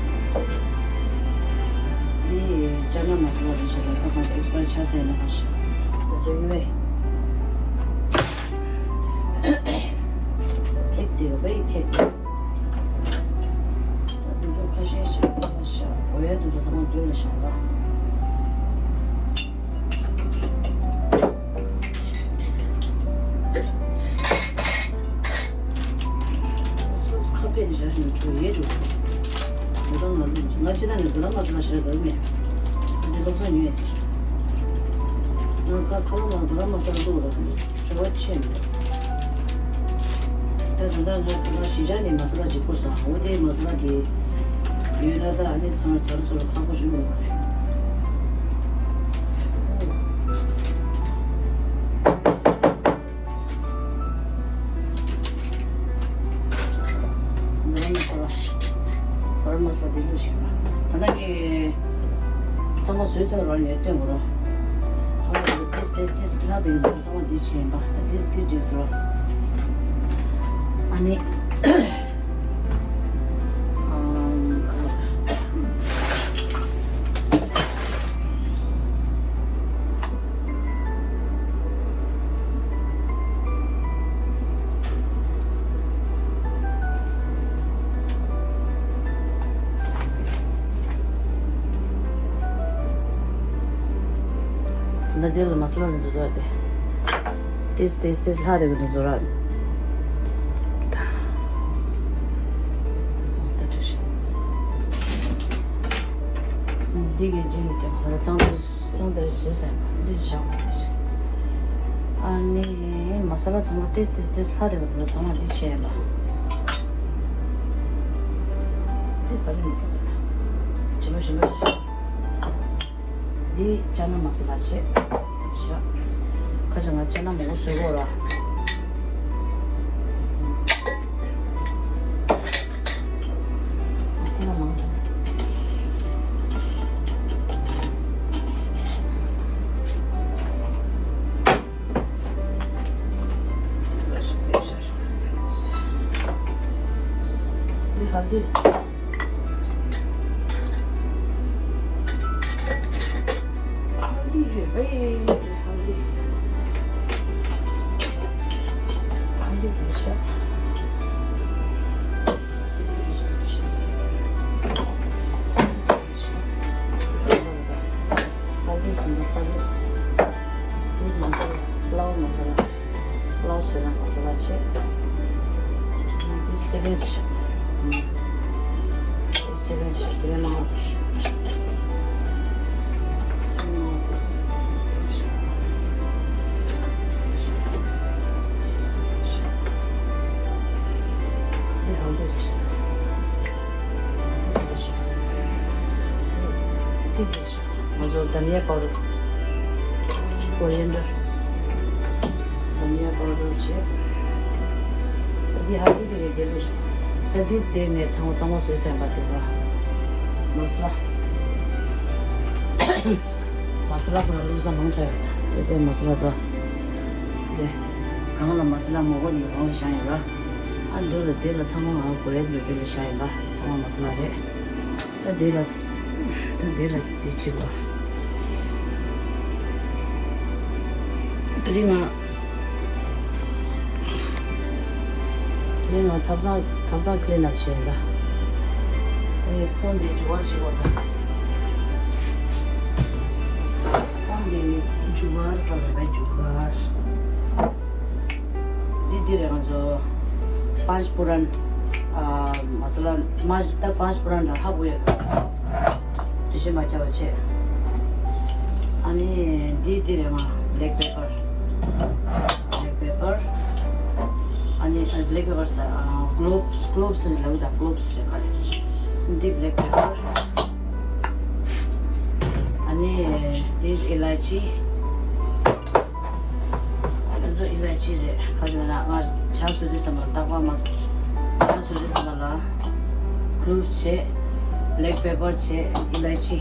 འདི་ཅ་ན་མ་སི་ལ་རེད་ཤག་ལ། ད་གང་ཨེག་སི་པ་ཡར་ཆགས་ཟེར་ན་གང་ཤག་ད་ཚོ་ཡོད་པས། ཕེག་དེ་ཡོད་པས་ཕེག་དེ། ད་དེ་ཚོ་ཁ་ཤས་ཤིག་ད་ཤག་འོ་ཡ་དེ་ཚོ་ཚང་མ་མདུན་ལ་བཞག་ར། ཁ་ཕྱེ་ནས་བཞག་བཞིན་འགྲོ་ཡས་འགྲོ། དོ་དམ་ལ་ལུས་ང་ཅི་ད་ནས་དོ་དམ་མ་སོང་ན་ཞེ་དྲག་དགའ་གི་མེད། ང་ཚོས་བློ་བཟང་ཉོས་ཡས་ཟེར། ང་ཁ་ཁ་ལོ་མ་དོ་དམ་མ་སོང་ན་འདུག་ར་ཟེར་ནས་བྲོ་བ་ཆེ་མེད། ད་ད་ལྟ་ང་ད་ལྟ་གཞིས་ཆགས་ནས་མ་སོང་ན་ཅིག་ཁུར་སོང་འོ་དེ་མ་སོང་ན་དེ་ཡོད་ན་ད་ཨ་ནི་ཚང་མ་ཚར་སོང་ཁག་པོ་ཞིག་མི་འདུག་རེད། ག་ར་མ་ས་ལ། ག་ར་མ་ས་ལ་དེ་ལུགས་ཤིག་ལ། ད་ལྟ་ངས་ཚང་མ་བཟོས་ཚར་བར་ངས་སྟོན་དགོས་རོ། ཚང་མ་དེ་ཏེས་ཏེས་ཏེས་ལྷ་དེ་ཡིན་པ་ཚང་མ་དེ་བྱས་ཡིན་པ་ད་དེ་དེ་འགྲིག་སོང་། ཨ་ནི། ཨམ། ག་ར། ན་དེ་ལ་མ་སི་ལ་འཛུལ་བ་དེ། ཏེས་ཏེས་ཏེས་ལྷ་རེ་གི་འཛུལ་ར། འདི་གི་རྗེས་ནས་ཀྱང་ང་ལ་གཙང་སྦྲ་གཙང་སྦྲ་བཟོས་ཟེར་བ་འདི་བཞག་པ་དེ་ཞིག་ཨ་ནི་མ་ས་ལ་ཚང་མ་ཏེས་ཏེས་ཏེས་ལྷ་རེ་གི་འཛུལ་ཚང་མ་འདི་བྱས་ཡིན་པ། འདི་ག་རེ་མི་ཟེར་བ་ན། ཇི་མ་ཞིམ་པ་ཞིག་འདི་ཅ་ན་མ་སི་ལ་བྱས། ཤ། ཁ་ཤ་ང་ཅ་ན་མང་པོ་བཟོས་གོ་ར། མ་སི་ལ་མང་། འདི་ཧལ་དི། ཧལ་དི་ཡོད་པས། ཧལ་དི། ཧལ་དི་དེ་ཤ། ཧལ་དི་དེ་འདྲ་ཧལ་དི། དེ་མ་ཟ་ལ་ལའོ་མ་ཟ་ལ། ལའོ་བཟོས་ན་ག་ས་ལ་ཆེ། དེ་སེ་བན་རེད་ཤག་དེ་སེ་བན་རེད་ཤག་སེ་བན་མང་བ་དེ། སེ་བན་མང་བ་དེ། དེ་ཧལ་དི་རེད་ཤག་དེ་དེ་རེད་ཤག་ང་ཚོ་དྷ་ནི་ཡ་པའུ་ཌར། ཀོ་རི་ཨེན་ཌར། དྷ་ནི་ཡ་པའུ་ཌར་བྱས། ད་འདི་ཧལ་དི་དེ་ནས་དེ་ལུགས་ཤིག་ད་འདི་དེ་ནས་ཚང་མ་གཙང་མ་བཟོས་ཟིན་པ་དེ་ལ། མ་སི་ལ། མ་སི་ལ་ཁོ་རང་བླུགས་ས་མང་དྲགས་ཡོད་ད། དེ་དེ་མ་སི་ལ་ད། དེ། གང་ལ་མ་སི་ལ་མང་པོ་ནི་གང་ལ་བཞག་ཡོད་ར། ཨ་འདི་ལ་དེ་ལ་ཚང་མ་ང་ཀོ་རི་ཨེན་ཌར་དེ་ལ་བཞག་ཡིན་པ་ཚང་མ་མ་སི་ལ་རེད། ད་དེ་ལ། ད་དེ་ལ་དེ་བྱེད་པ། དེ་རིང་ང་། དེ་རིང་ང་ཐབ་ཚང་ཐབ་ཚང་ཀི་ལིན་ཨབ་བྱས་ད། ཨེ་ཕོན་དེ་མཇུག་བར་བྱེད་པ་ད། ཕོན་དེ་མཇུག་བར་བར་བར་མཇུག་བར། འདི་འདི་རེད་ང་ཚོ། པཱན་ཅ་པུ་རན། ཨ་མ་ས་ལ་མ་ད་པཱན་ཅ་པུ་རན་ར་ཧ་གོ་ཡ། དྲི་ཞིམ་མ་སྐྱ་བ་ཆེ། ཨ་ནི་འདི་འདི་རེད་ང་། བྷེ་ལེག་པེ་པར། བྷེ་ལེག་པེ་པར། ཨ་ནི་ཨ་བྷེ་ལེག་པེ་པར་ཟེར་ཨ་ཀློབ་སི་ཀློབ་སི་ཟེར་ལབ་ད་ཀློབ་སི་རེད་ག་རེ། འདི་བྷེ་ལེག་པེ་པར། ཨ་ནི་འདི་ཨི་ལ་ཅི། ང་ཚོ་ཨི་ལ་ཅི་རེད། ག་ཟེར་ན་ང་ཇ་བཟོ་དུས་ཙམ་པ་ལ་རྟག་པར་མ་ཟ། ཇ་བཟོ་དུས་ཙམ་པ་ལ་ཀློབ་སི་བྱས། བྷེ་ལེག་པེ་པར་བྱས། ཨི་ལ་ཅི།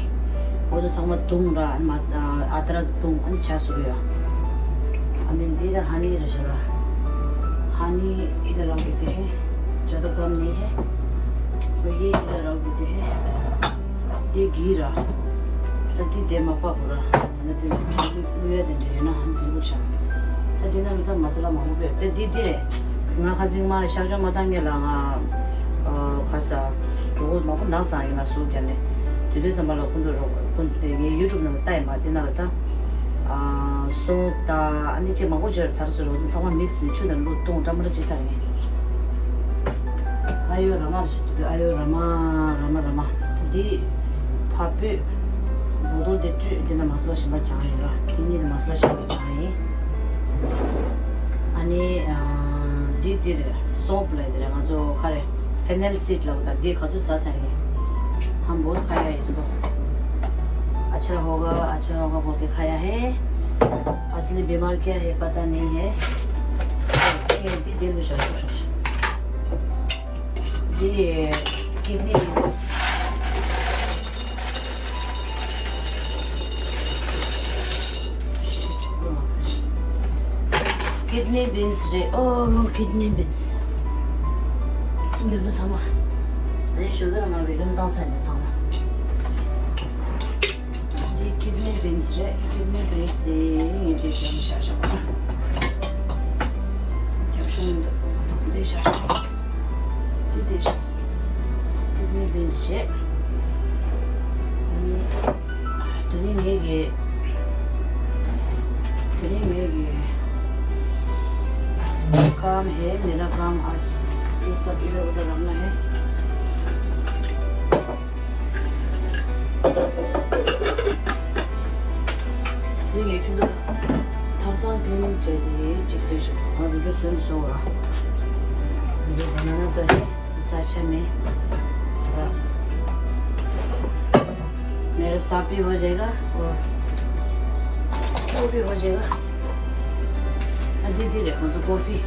འོ་དེ་ཚང་མ་བརྡུངས་ར་མ་ཟ། ཨ་དྲག་བརྡུངས་ཨ་ནི་ཇ་བཟོ་གི་ཡོད། ཨ་ནི་འདི་ད་ཧ་ནི་རེད་ཤག་ར། ཧ་ནི་ཨི་ད་རག་གི་དེ་ཧེ། ཇ་ད་གམ་ནི་ཧེ། ཝེ་ཡེ་ཨི་ད་རག་གི་དེ་ཧེ། དེ་གི་ར། ད་འདི་དེ་མ་པ་བོ་ར། ད་ནི་དེ་ལ་ཁྱེད་བླུ་བླུ་ཡ་དེ་འདྲ་ཡོད་ན་འདི་བླུ་ཤག་ད་འདི་ན་ལ་ད་མ་ས་ལ་མང་པོ་བེད་དེ་འདི་འདི་རེད། ང་ཁ་ཚིག་མ་ཤག་ཅོ་མ་བཏང་ངེས་ལ་ང་ཁ་ས་གྲོགས་མང་པོ་ནག་སང་ཡིན་ན་སུ་རྒྱ་ནས་དེ་དུས་ཙམ་པ་ལ་ཁོང་ཚོ་རོགས་ཁོང་ངའི་ཡུ་ཊུབ་ནང་ལ་ལྟ་ཡིན་པ་འདི་ན་ལ་ད་སོ་ད་ཨ་ནི་ཅིག་མང་པོ་བརྗོད་ཚར་སོ་རོགས་ཚང་མ་མིག་སི་ནས་ཆུ་དང་བླུགས་བཏུང་འདྲ་མ་འདྲ་བྱེད་ཚར་ངས། ཨ་ཡོ་ར་མ་ར་ཞིག་ཏུ་ཨ་ཡོ་ར་མ་ར་མ་ར་མ། འདི་ཕ་སྤོས་བོ་དོལ་དེ་བཀྲུས་འདི་ན་མ་ས་ལ་གཞན་པ་གྱང་ཡིན་ར། འདི་གཉིས་ནི་མ་ས་ལ་གཞན་པ་གྱང་ཡིན། ཨ་ནི་འདི་འདི་རེད། སོབ་ལ་འདི་རེད། ང་ཚོ་ཁ་རེ་ཕེ་ནེལ་སིཌ་ལ་འདི་ག་ཚོད་ཟ་ས་ཡིན། ཧམ་བོ་ཁ་ཡ་ཡིན་སོ། अच्छा होगा, अच्छा होगा बोल के खाया है। असली बीमार क्या है, पता नहीं है। ये भी दिल में चल रहा है। ये किडनी बीन्स। किडनी बीन्स रे, ओ, किडनी बीन्स। देखो सामा। ये शुगर हमारे एकदम डाउन साइड में सामा। འདི་ཀིཌ་ནི་བིན་སི་རེད། ཀིཌ་ནི་བིན་སི་དེ་ངས་འདི་བརྒྱབ་བཞག་བཞག་པ། རྒྱབ་ཤོག་མི་འདུག་འདི་བཞག་བཞག་འདི་འདི་བཞག་ཀིཌ་ནི་བིན་སི་བྱས། ཨ་ནི་དེ་རིང་ངས་ཀྱི་དེ་རིང་ངས་ཀྱི་काम है मेरा काम आज ये सब इधर उधर रखना है। དེ་ངས་ཁྱོད་ཚོ་ཐབ་ཚང་ཀི་ལིན་ནིང་བྱས་ཏེ་གཅིག་ལྟོས་ཤིག་ང་རུ་རུ་སོན་སོ་ར། འདི་བ་ན་ན་ཏོ་ཧེ་ས་ཆ་མེ། मेरा साफ भी हो जाएगा और वो भी हो जाएगा। ཨ་འདི་འདི་རེད། ང་ཚོ་ཀོ་ཧྥི།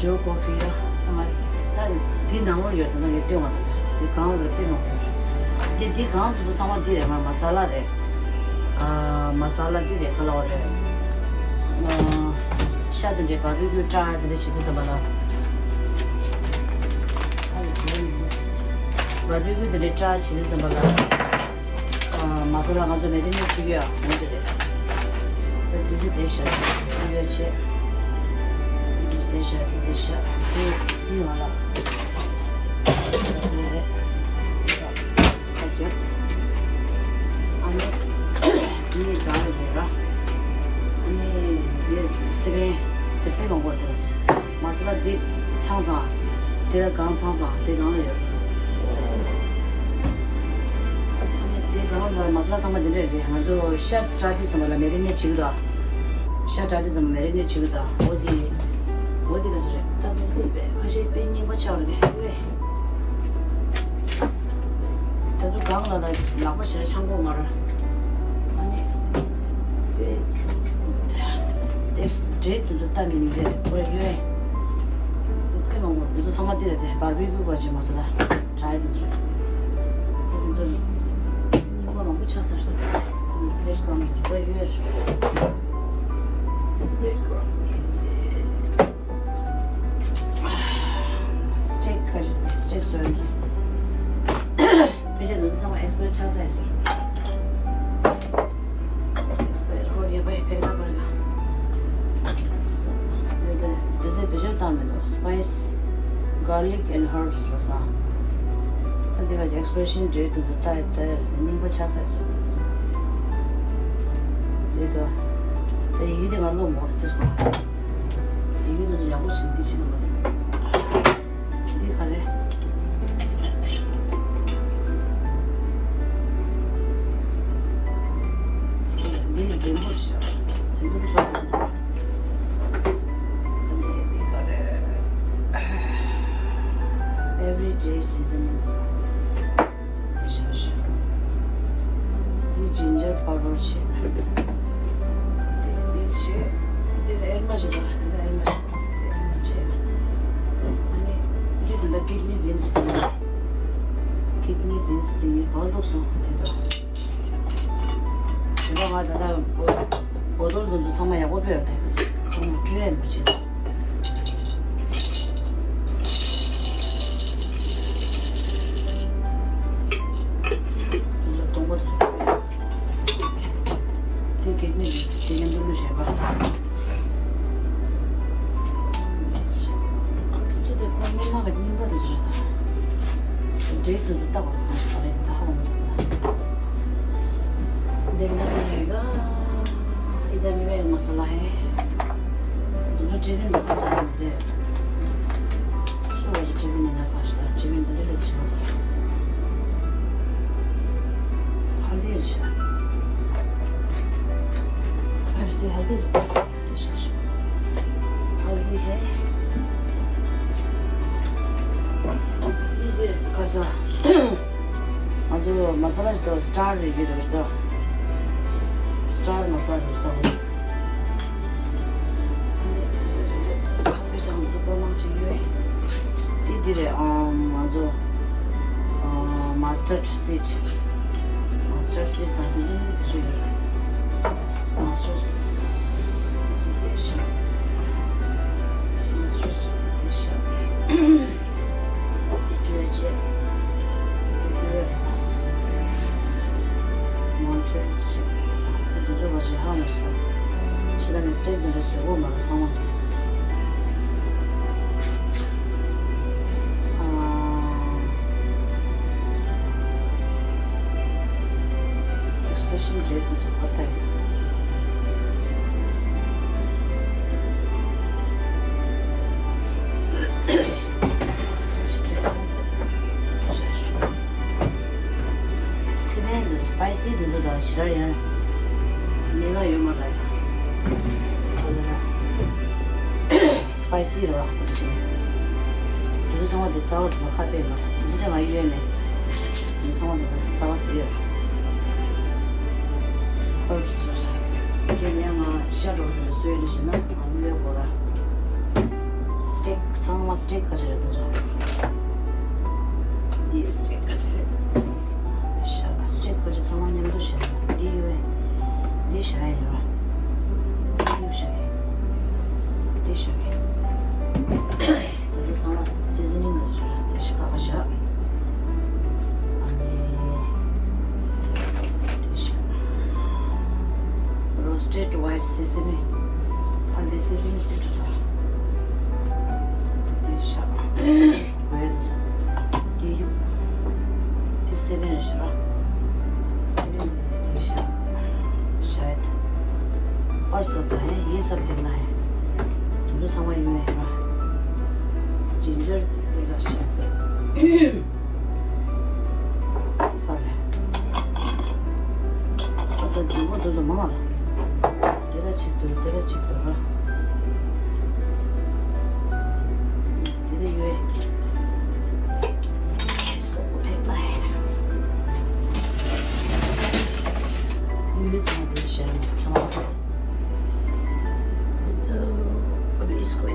ཇོ་ཀོ་ཧྥི་ར། ཨ་མ་ད་འདི་ནང་ལོགས་ཡོད་ད་ན་ཡོད་སྟོན་བ་ད་འདི་གང་རེད་དཔེ་མང་པོ་ཡོད། འདི་འདི་གང་དུ་དུ་ཚང་མ་འདི་རེད། ང་མ་ས་ལ་རེད། ཨ་མ་ས་ལ་འདི་རེད། ག་ལ་བ་རེད། ཨ་ཤ་དེ་འདྲའི་བར་བི་ཀུ་ཀྲ་དེ་འདྲ་བྱེད་དུས་ཙམ་པ་ལ། ཨ་ལ་ཇོ་ནི་བར་བི་ཀུ་དེ་འདྲའི་ཀྲ་བྱེད་དུས་ཙམ་པ་ལ། ཨ་མ་ས་ལ་ང་ཚོ་མེ་རི་ནེ་ཊི་བྱེད་ཀྱི་ཡོད་ཡོད་དེ་རེད། ད་དེ་ཚོ་དེ་བཞག་དེ་ཡོད་བྱས། དེ་བཞག་དེ་བཞག་དེ་དེ་ང་ལ་དེ་རེད། ད་རྒྱབ། ཨ་ནི་དེ་གང་རེད་ར། ཨ་ནི་དེ་སི་པན་དེ་དཔེ་མང་པོ་རེད། མ་ས་ལ་འདི་ཚང་ཚང་། དེ་ལ་གང་ཚང་ཚང་དེ་གང་ལ་ཡོད། ཨ་ནི་དེ་གང་ལ་མ་ས་ལ་ཚང་མ་འདི་འདྲ་རེད། ང་ཚོ་ཤ་བཀྲ་དུས་ཙམ་པ་ལ་མེ་རི་ནེ་ཊི་བྱེད་ཀྱི་འདུག་ཤ་བཀྲ་དུས་ཙམ་པ་མེ་རི་ནེ་ཊི་བྱེད་ཀྱི་འདུག་འོ་དེ་འོ་དེ་ག་ཚོད་རེད། ད་དུང་དེ་དཔེ་ཁ་ཤས་དཔེ་རྙིང་པ་ཆགས་རེད་པས། ད་ཚོ་གང་ལ་ལ་ལག་པ་བྱས་ཆང་གོ་མར། ཨ་ནི་དཔེ་དེ་འབྲས་དེ་ཚོ་ལྟ་མི་ནི་རེད་ཁོ་ཡོད། དཔེ་མང་པོ་དེ་ཚོ་ཚང་མ་དེ་རེད་དེ་བར་བི་ཀུ་བ་ཅི་མ་ཟེར་ལ་དྲ་ཡི་དེ་ཚོ་རེད། དེ་ཚོ་རྙིང་པ་མང་པོ་ཆགས་ས་རེད། ཨ་ནི་བེད་ཀམ་དེ་ཚོ་ཁོ་ཡོད་རེད། བེད་ཀམ་ཡིན་ཏེ། སི་ཊེག་ག་ཅི་སི་ཊེག་སོ་ཡོད་འདུག་དཔེ་ཆ་འདི་ཚང་མ་ཨེག་སི་པེར་ཆགས་ས་ཡོད་ས་རེད། ཨེག་སི་པེར་ཧོར་ཡོད་པ་ཡི་ཕེག་ད་པར་ལ། འདི་འདི་འདི་ཚོ་བེད་སྤྱོད་བཏང་མི་འདུག་སི་པའི་སི། Garlic and herbs ལ་ས། ད་འདི་ག་ཨེག་སི་པི་ཡར་ཤིན་ཌེ་ཊི་འདི་ཚོ་ལྟ་ཡི་ལྟ་ཡི་རྙིང་པ་ཆགས་ས་ཡོད་ས་རེད། འདི་ད་ད་ཡི་གེ་འདི་ང་ཀློག་མོ་རེད་དེ་སྐོར། ཡི་གེ་འདི་ཚོ་ཡག་པོ་ཞིག་འདི་ཕྱི་ནང་མ་འདུག་འདི་ག་རེ། འདི་འཛིན་པོ་རེད་ཤག་འཛིན་པོ་འདི་ཚོ་ཨ་ནི་འདི་ག་རེ། Everyday seasonings. ཤ་ཤ། འདི་ཇིན་ཇར་པའུ་ཌར་བྱས། འདི་འདི་བྱས། འདི་ལ་ཨེར་མ་བྱེད་པ། འདི་ལ་ཨེར་མ་བྱེད་པ། འདི་ཨེར་མ་བྱས། ཨ་ནི་འདི་འདི་ལ་ཀིཌ་ནི་བིན་སི་འདི། ཀིཌ་ནི་བིན་སི་འདི་ངས་གང་བླུགས་སོང་། འདི་དང་། དེ་ལ་ང་ད་ལྟ་བོ་བོ་ཏོལ་འདི་ཚོ་ཚང་མ་ཡག་པོ་སྤོས་ཡོད་དེ། ཚང་མ་བཀྲུས་ཡ་མ་བྱེད། དེ་ཚོ་སྡོང་པོ་དེ་ཚོ་བཀྲུས་ཡ། འདྲའི་དུས་ཚོད་ལྟ་བར་གང་ཞིག་རེད་ད་ཧ་གོ་མི་འདུག་ན། འདི་འདྲ་རེད་ག་ཨི་ད་མི་བའི་མ་ས་ལ་ཧེ། དུས་ཚོད་བྲིས་ནས་འདུག་ད་ཧ་མི་འདུག་སུ་བ་ཞིག་བྲིས་ནས་ན་ག་ཞིག་ད་བྲིས་ནས་འདི་འདྲ་ལས་ཤིང་ས། ཧ་འདི་རེད་ཤག་ཨ་ཞིག་དེ་ཧ་འདི་རེད། འདི་ཧེ། འདི་འདིར་ཁ་ས། ང་ཚོ་མ་ས་ལ་ཞིག་ཏུ་སི་ཊར་རེ་ཡོད་རེད་ཤག་སི་ཊར་མ་ས་ལ་རེད་ཤག་ཁ་པེ་ཚང་ཚོ་པོ་མང་ཅིག་ཡོད། འདི་འདིར་ཨམ་ང་ཚོ་ཨམ་མ་སི་ཊར་ཌི་སི་ཌི། མ་སི་ཊར་ཌི་སི་ཌི་དང་དེ་ཚོ་ནི་བེད་སྤྱོད་ཡོད་རེད། Masters, this is Asia. Masters, Asia. Literature. Literature. Montreal State. འདི་ཚོ་བ་ཞིག་ཧ་མ་སོང་། ཕྱི་ལ་ནས་སི་ཊེག་འདི་འདྲ་བཟོས་གོ་མ་རེད་ཚང་མ། ཨ། Expression རེད་དེ་ཚོ་ཁ་ཏ་ཡིན། སི་པན་དུ་སི་པའི་སི་དེ་ཚོ་དང་ཞེ་དྲག་ཡང་ཉན་ན་ཡོད་མ་རེད་ས། སི་པའི་སི་རེད་བ་དེ་བཞིན། དེ་ཚོ་ཚང་མ་དེ་གསར་བ་དེ་ཚོ་ཁ་དཔེ་མ་རེད། དེ་ཚོ་དེ་ང་ཡོད་མེད། དེ་ཚོ་ཚང་མ་དེ་གསར་བ་དེ་ཡོད་རེད། ཧར་བསི་རེད་ས། བྱས་ནས་ང་ཤ་འགྲོ་དེ་ཚོ་བཟོས་ནས་བྱས་ན་ང་མི་ཡོད་གོ་ར། སི་ཊེག་ཚང་མ་སི་ཊེག་ག་ཅི་རེད་དེ་ཚོ། འདི་སི་ཊེག་ག་ཅི་རེད། འདི་ཤ་སི་ཊེག་ག་ཅི་ཚང་མ་མཉམ་དུ་བཞག་ཡོད། འདི་ཡོད། འདི་བཞག་ཡོད། འདི་ཡོད་བཞག་ཡོད། འདི་བཞག་ཡོད། འདི་ཚང་མ་སི་ཛི་ནིང་ག་ཅི་རེད། འདི་ཤ་ཁ་བཞག་ཨ་ནི་འདི་བཞག Roasted white sesame. ཨ་འདི་སི་ཛི་ནིང་སི་ཊེག་འདི་བཞག་འོད། དེ་ཡུག་དེ་སེ་བེན་རེད་ཤག་སེ་བེན་དེ་དེ་ཤག་ཤ་ཡད། པར་སབ་དང་ཧེ་ཡེ་སབ་དེ་ན་ཧེ། དེ་ཚོ་ཚང་མ་ཡོད་ཧེ་མ། ཇིན་ཇར་དེ་ལ་ཤག་དེ་ག་རེད། ཨ་ད་རྫིང་བུ་དེ་ཚོ་མང་ང་། དེ་ལ་གཅིག་འདུག་དེ་ལ་གཅིག་འདུག་ར། དེ་ལ་ཡོད། སོག་པོ་ཕེབས་ན་ཡིན། ཡུལ་ཚང་དེ་བྱས་ནས་ཚང་མ་རོ། དེ་ཚོ་ཨ་བི་སི་ཀོ་ཡི་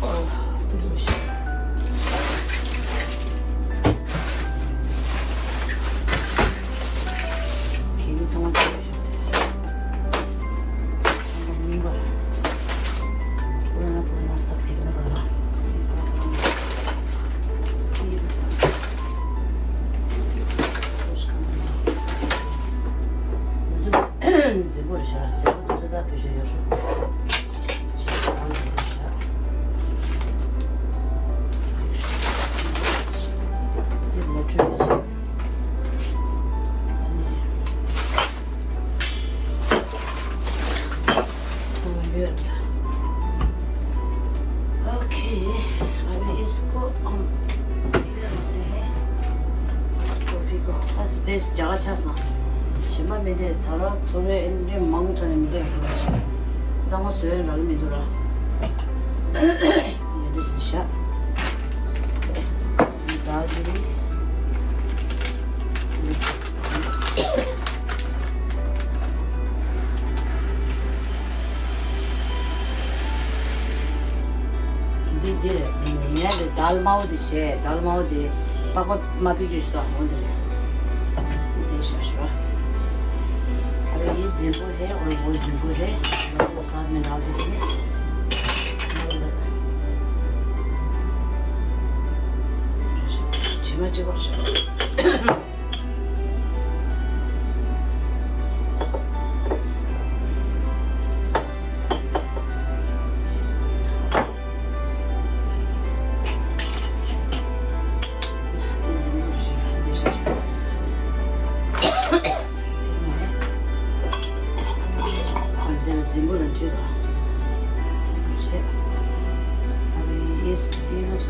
ཨོ་དེ་ཚོ་བྱས། ཁྱེད་ཚང་མ་ཚང་མ་རྙིང་པ། ཁོ་རང་ཁོ་རང་ས་ཕེབས་ན་ར། རྫིག་པོ་རེད་ཤག་རྫིག་པོ་ཚོད་ལྟ་བེད་སྤྱོད་ཡོད་རེད། Okay, a ver, es co- um, ཨ་སི་པེ་སི་རྒྱ་གར་ཆགས་སོང་། གཞན་པ་མི་འདུག་ཚ་ར་ཚོ་རེ་ཨེ་འདྲ་མང་དྲགས་ནས་མི་འདུག་གཙང་མ་བཟོས་ཡ་རག་གི་མི་འདུག་ར། ཡ་འདྲ་ཞིག་བཞག་ད་འདི་ནི། འདི་འདིར་ངས་འདི་དལ་མའོ་འདི་བྱས་དལ་མའོ་འདི་པགས་པ་མ་ཕིག་ཡོད་ཤི་ཏོ་འོ་འདི་རེད། འདི་ཤ་ཤ། ཨ་རེ་ཡི་རྫིང་བུ་རེད། འོ་འོ་རྫིང་བུ་རེད། འོ་ས་མི་འདྲ་འདི་རེད། དྲི་མ་གཅིག་པོ་ཤ།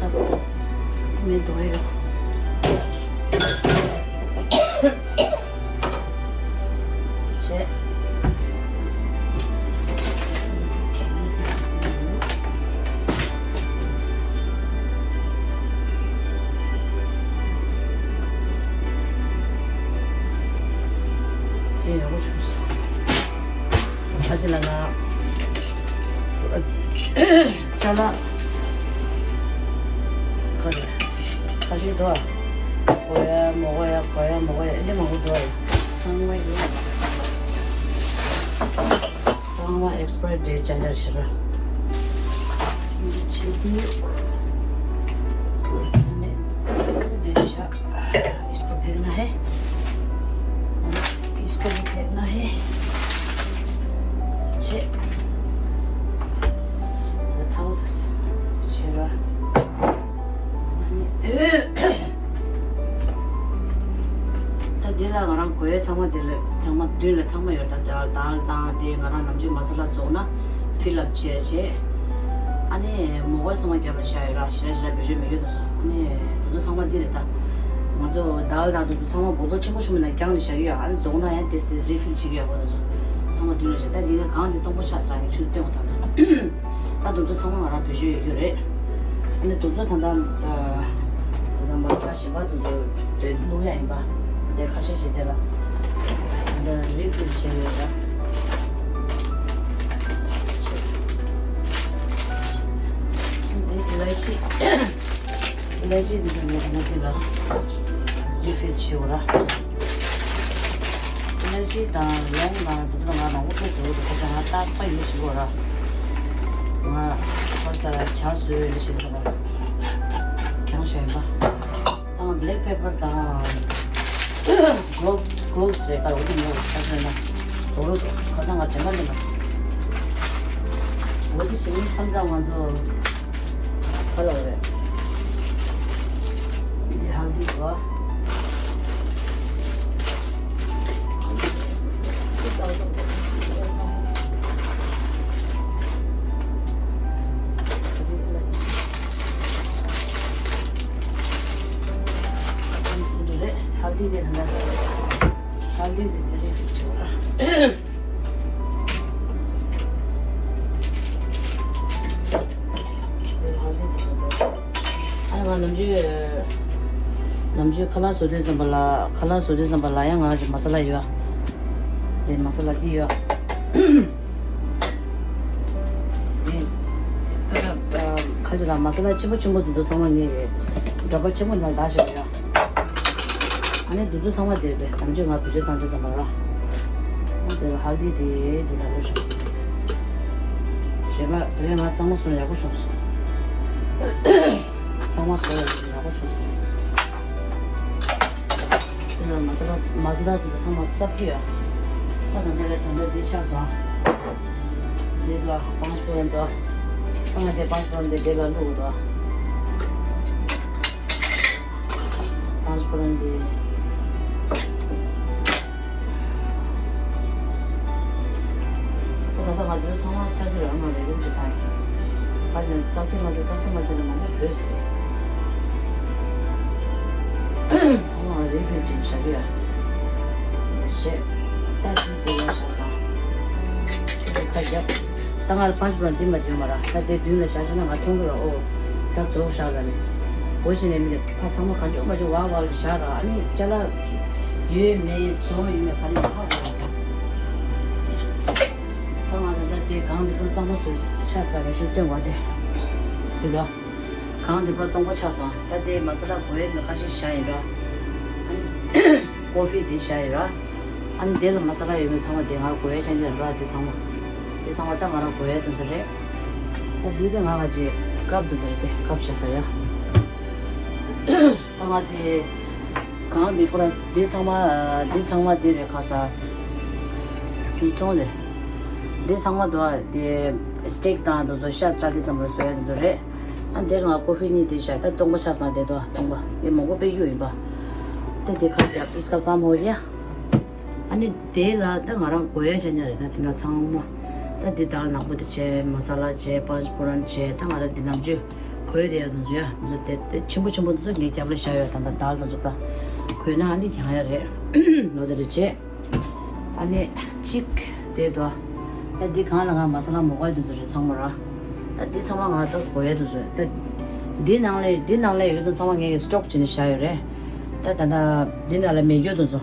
མེ་འདོན་ཡོད། བྱས། དེ་ཡག་པོ་བྱུང་སོང་། ཨ་ཅེ་ལགས་ལ། ཅ་ལག་ཁ་རེ། ཁ་ཤས་འདུག་ཨ། གོ་ཡ་མ་གོ་ཡ། གོ་ཡ་མ་གོ་ཡ། ཨེ་འདྲ་མང་པོ་འདུག་ཨ། ཚང་མ་ཡོད། ཚང་མ་ཨེགསི་པ་ཡར་ཌེཊ་ཅན་ཅན་ཞིག་རེད། ཆེ་དུས་དེ་ཤ་इसको फेंकना है। इसको भी फेंकना है। ཆེ། ཚང་མ་ཚང་མ་ཆེ་ར། ད་འདི་ལ་ང་རང་གོས་ཚང་མ་འདི་ལ་ཚང་མ་མདུན་ལ་ཚང་མ་ཡོད། ད་དལ་དལ་དང་དེ་ང་རང་ནམ་རྒྱུན་མ་ས་ལ་རྫོགས་ན་ཕིལ་ལབ་བྱས་བྱས། ཨ་ནི་མོ་གོས་ཚང་མ་རྒྱབ་ལ་བཞག་ཡོད་ར། ཞེ་དྲག་ཞེ་དྲག་བེད་སྤྱོད་མི་ཡོད་དུ་སོང་། ཨ་ནི་དུ་དུ་ཚང་མ་འདི་རེད་ད། ང་ཚོ་དལ་དང་དུ་དུ་ཚང་མ་བོ་ཏོ་ཆེན་པོ་ཆེན་པོ་ནང་རྒྱང་ནས་བཞག་ཡོད། ཨ་ནི་རྫོགས་ན་ཡང་དེ་དེ་རི་ཕིལ་བྱེད་ཀྱི་ཡོད་པ་དུ་སོང་། ཚང་མ་མདུན་ལ་བཞག་ད་འདི་ག་གང་དེ་སྟོང་པ་ཆགས་ས་ཡིན་ཁྱོད་སྟོན་པ་ད་ན། ད་དུང་ཚོ་ཚང་མ་ང་རང་བེད་སྤྱོད་ཡོད་རྒྱུ་རེད། ཨ་ནི་དུང་ཚོ་ད་ལྟ་ད་ལྟ་མ་ས་གཞན་པ་དུང་ཚོ་དེ་བླུག་ཡ་ཡིན་པ། དེ་ཁ་ཤས་ཤིག་དེ་ལ་ད་ལྟ་རི་ཕིལ་བྱས་ཡོད་ར། དེ་ཨི་ལའི་ཅི། ཨི་ལའི་ཅི་འདི་ཚོ་ངས་ད་ལྟ་དེ་ལ་རི་ཕིལ་བྱས་ཡོད་ར། ཨེ་ནར་ཇི་དང་ལོང་དང་དེ་ཚོ་ང་མང་པོ་ཐོན་བྱུང་འདུག་ཁ་སང་ང་རྟག་པར་ཡོད་བྱེད་དགོས་ར། ང་ཁ་སང་ཇ་བཟོས་ཡོད་ལ་ཞེས་ཟེར་བ། ཁྱང་ཤ་ཡིན་པ། དང་black pepper དང་gloves gloves རེད་ད། འོ་དེ་ཉོ་ཁ་སང་ན་རྫོགས་རོགས་འགྲོ། ཁ་སང་ང་དྲན་པ་འདི་མ་སྲིད། འོ་དེ་བྱས་ནས་མཚམས་མཚམས་ང་ཚོ། ཁ་ལོ་རེད། འདི་ཧལ་དི་བ། ཧལ་དི་དེ་ཧལ་དི་དེ་དེ་རེད་ཆོག་ར། ཨ་ང་ནམ་རྒྱུན་ནམ་རྒྱུན་ཁ་ལག་བཟོ་དུས་ཙམ་པ་ལ་ཁ་ལག་བཟོ་དུས་ཙམ་པ་ལ་ཡང་ང་གི་མ་ས་ལ་ཡོད། དེ་མ་ས་ལ་འདི་ཡོད། དེ་ཁ་ཅིག་ལ་མ་ས་ལ་ཆེན་པོ་ཆེན་པོ་དེ་ཚོ་ཚང་མ་ངས་འདྲ་པར་ཆེན་པོ་ནང་ལ་བཏགས་བཞག་ཡོད། ཨ་ནི་འདི་ཚོ་ཚང་མ་དེར་བས་དམ་ཆོས་ང་བེད་སྤྱོད་བཏང་དུས་ཙམ་པ་ར། ཨ་དེ་ལ་ཧལ་དི་དེ་དེ་ལ་ལོ་ཞིག་ཞེས་པ་དེ་རིང་ང་གཙང་མ་བཟོ་ན་ཡག་པོ་བྱུང་སོང་། གཙང་མ་བཟོ་ཡག་པོ་བྱུང་སོང་། དེ་ལ་མ་ས་ལ་མ་ས་ལ་དེ་ཚོ་ཚང་མ་སྲབ་ཀྱི་ཡོད། ད་དང་དེ་ལ་དམ་པའི་དེ་ཆགས་སོང་། དེ་ལ་པང་སྤོ་རན་དོ། ད་ང་དེ་པང་སྤོ་རན་དེ་དེ་ལ་བླུགས་དོ། པང་སྤོ་རན་དེ། ད་ད་ང་དེ་ཚང་མ་ཚར་གི་རང་ནང་ལས་རིམ་གྱི་ཐང་། ཁ་ཅིག་ཙག་ཐིག་མ་དེ་ཙག་ཐིག་མ་དེ་ལ་མང་པོ་བོས་ཟེར། ཚང་མ་རེ་ཕན་ཅིག་བཞག་གི་ཡ། ཞེས། ད་དེ་དེ་ཡང་བཞག་སོང་། དེ་ཁ་རྒྱབ། ད་ང་ལ་པང་སྤོ་རན་དེ་མ་དེ་ཡོད་མ་ར། ད་དེ་མདུན་ལ་བཞག་བྱས་ན་ང་མཐོང་གི་ར་ཨོ། ད་རྫོགས་བཞག་ལ་ནི། འོ་བྱས་ནས་མི་དེ་ཕ་ཚང་མ་གང་བྱུང་མ་བྱུང་བག་བག་ལ་བཞག་ར། ཨ་ནི་ཅ་ལག་ཡོད་མེད་རྫོགས་ཡོད་མེད་ག་ནས་ཧ་གོ་ར། ད་ང་ད་ལྟ་དེ་གང་དེ་པུར་གཙང་མ་བཟོས་ཆགས་ས་རེ་ཞུ་སྟོན་བ་དེ། དེ་ལ་གང་དེ་པུར་སྟོང་པ་ཆགས་སོང་། ད་དེ་མ་ས་ལ་གོ་ཡས་མི་ཁ་ཤས་བཞག་ཡིན་ར། ཀོ་ཧྥི་དེ་བཞག་ཡིན་ར། ཨ་ནི་དེ་ལ་མ་ས་ལ་ཡོད་མེད་ཚང་མ་དེ་ང་གོ་ཡས་ཆ་འཇོག་ར། དེ་ཚང་མ་དེ་ཚང་མ་ད་ང་རང་གོ་ཡས་དུ་ཚོད་རེད། ད་དེ་དེ་ང་ག་ཅེ་ཀབ་དུ་ཚོད་རེད། དེ་ཀབ་བཞག་ས་ཡ། ད་ང་དེ་གང་དེ་ཁོ་ར་དེ་ཚང་མ་དེ་ཚང་མ་དེ་རེད་ཁ་ས། ཅུས་ཐོང་རེད། དེ་ཚང་མ་དོ་དེ་སི་ཊིག་དང་དེ་ཚོ་ཤ་ཏྲ་དེ་ཙམ་ལ་བཟོ་ཡ་དེ་ཚོ་རེད། ཨ་འདིར་ང་ཀོ་ཧྥི་གཉིས་དེ་བཞག་ད་སྟོང་པ་ཆགས་སོང་། དེ་དོ་སྟོང་པ་ཡེ་མང་པོ་དཔེ་གཡུག་ཡིན་པ། ད་དེ་ཁ་རྒྱབ་ཨིས་ཀ་ཀམ་ཧོ་རི་ཡ། ཨ་ནི་དེ་ལ་ད་ང་རང་གོ་ཡ་ཆ་ཉ་རེད། ད་དེ་ན་ཚང་མ་ད་དེ་དལ་ནག་པོ་དེ་བྱས། མ་ས་ལ་བྱས། པཱན་ཅ་ཕུ་རན་བྱས། ད་ང་རང་དེ་ནམ་རྒྱུན་ གོས་དེ་ཡ་དུ་ཚོ་ཡ་དུ་ཚོ་དེ་དེ་ཆེན་པོ་ཆེན་པོ་དུ་ཚོ་ངའི་རྒྱབ་ལ་བཞག་ཡོད། ད་ད་དལ་དུ་ཚོ་པ་གོས་ན་ཨ་ནི་རྒྱང་ཡ་རེད། ལོ་དེ་རེད་བྱས། ཨ་ནི་གཅིག་དེ་དོ། ད་འདི་གང་ལ་གང་མ་ས་ལ་མོ་ག་དུ་ཚོ་རེད་ཚང་མ་ར། ད་འདི་ཚང་མ་ང་ད་གོ་ཡ་དུ་ཚོ་ད། འདི་ནང་ལས་འདི་ནང་ལས་ཡོད་དུ་ཚང་མ་ངས་སི་ཊོག་བྱས་ནས་བཞག་ཡོད་རེད། ད་ད་ད་འདི་ནང་ལ་མེད་ཡོད་དུ་ཚོ།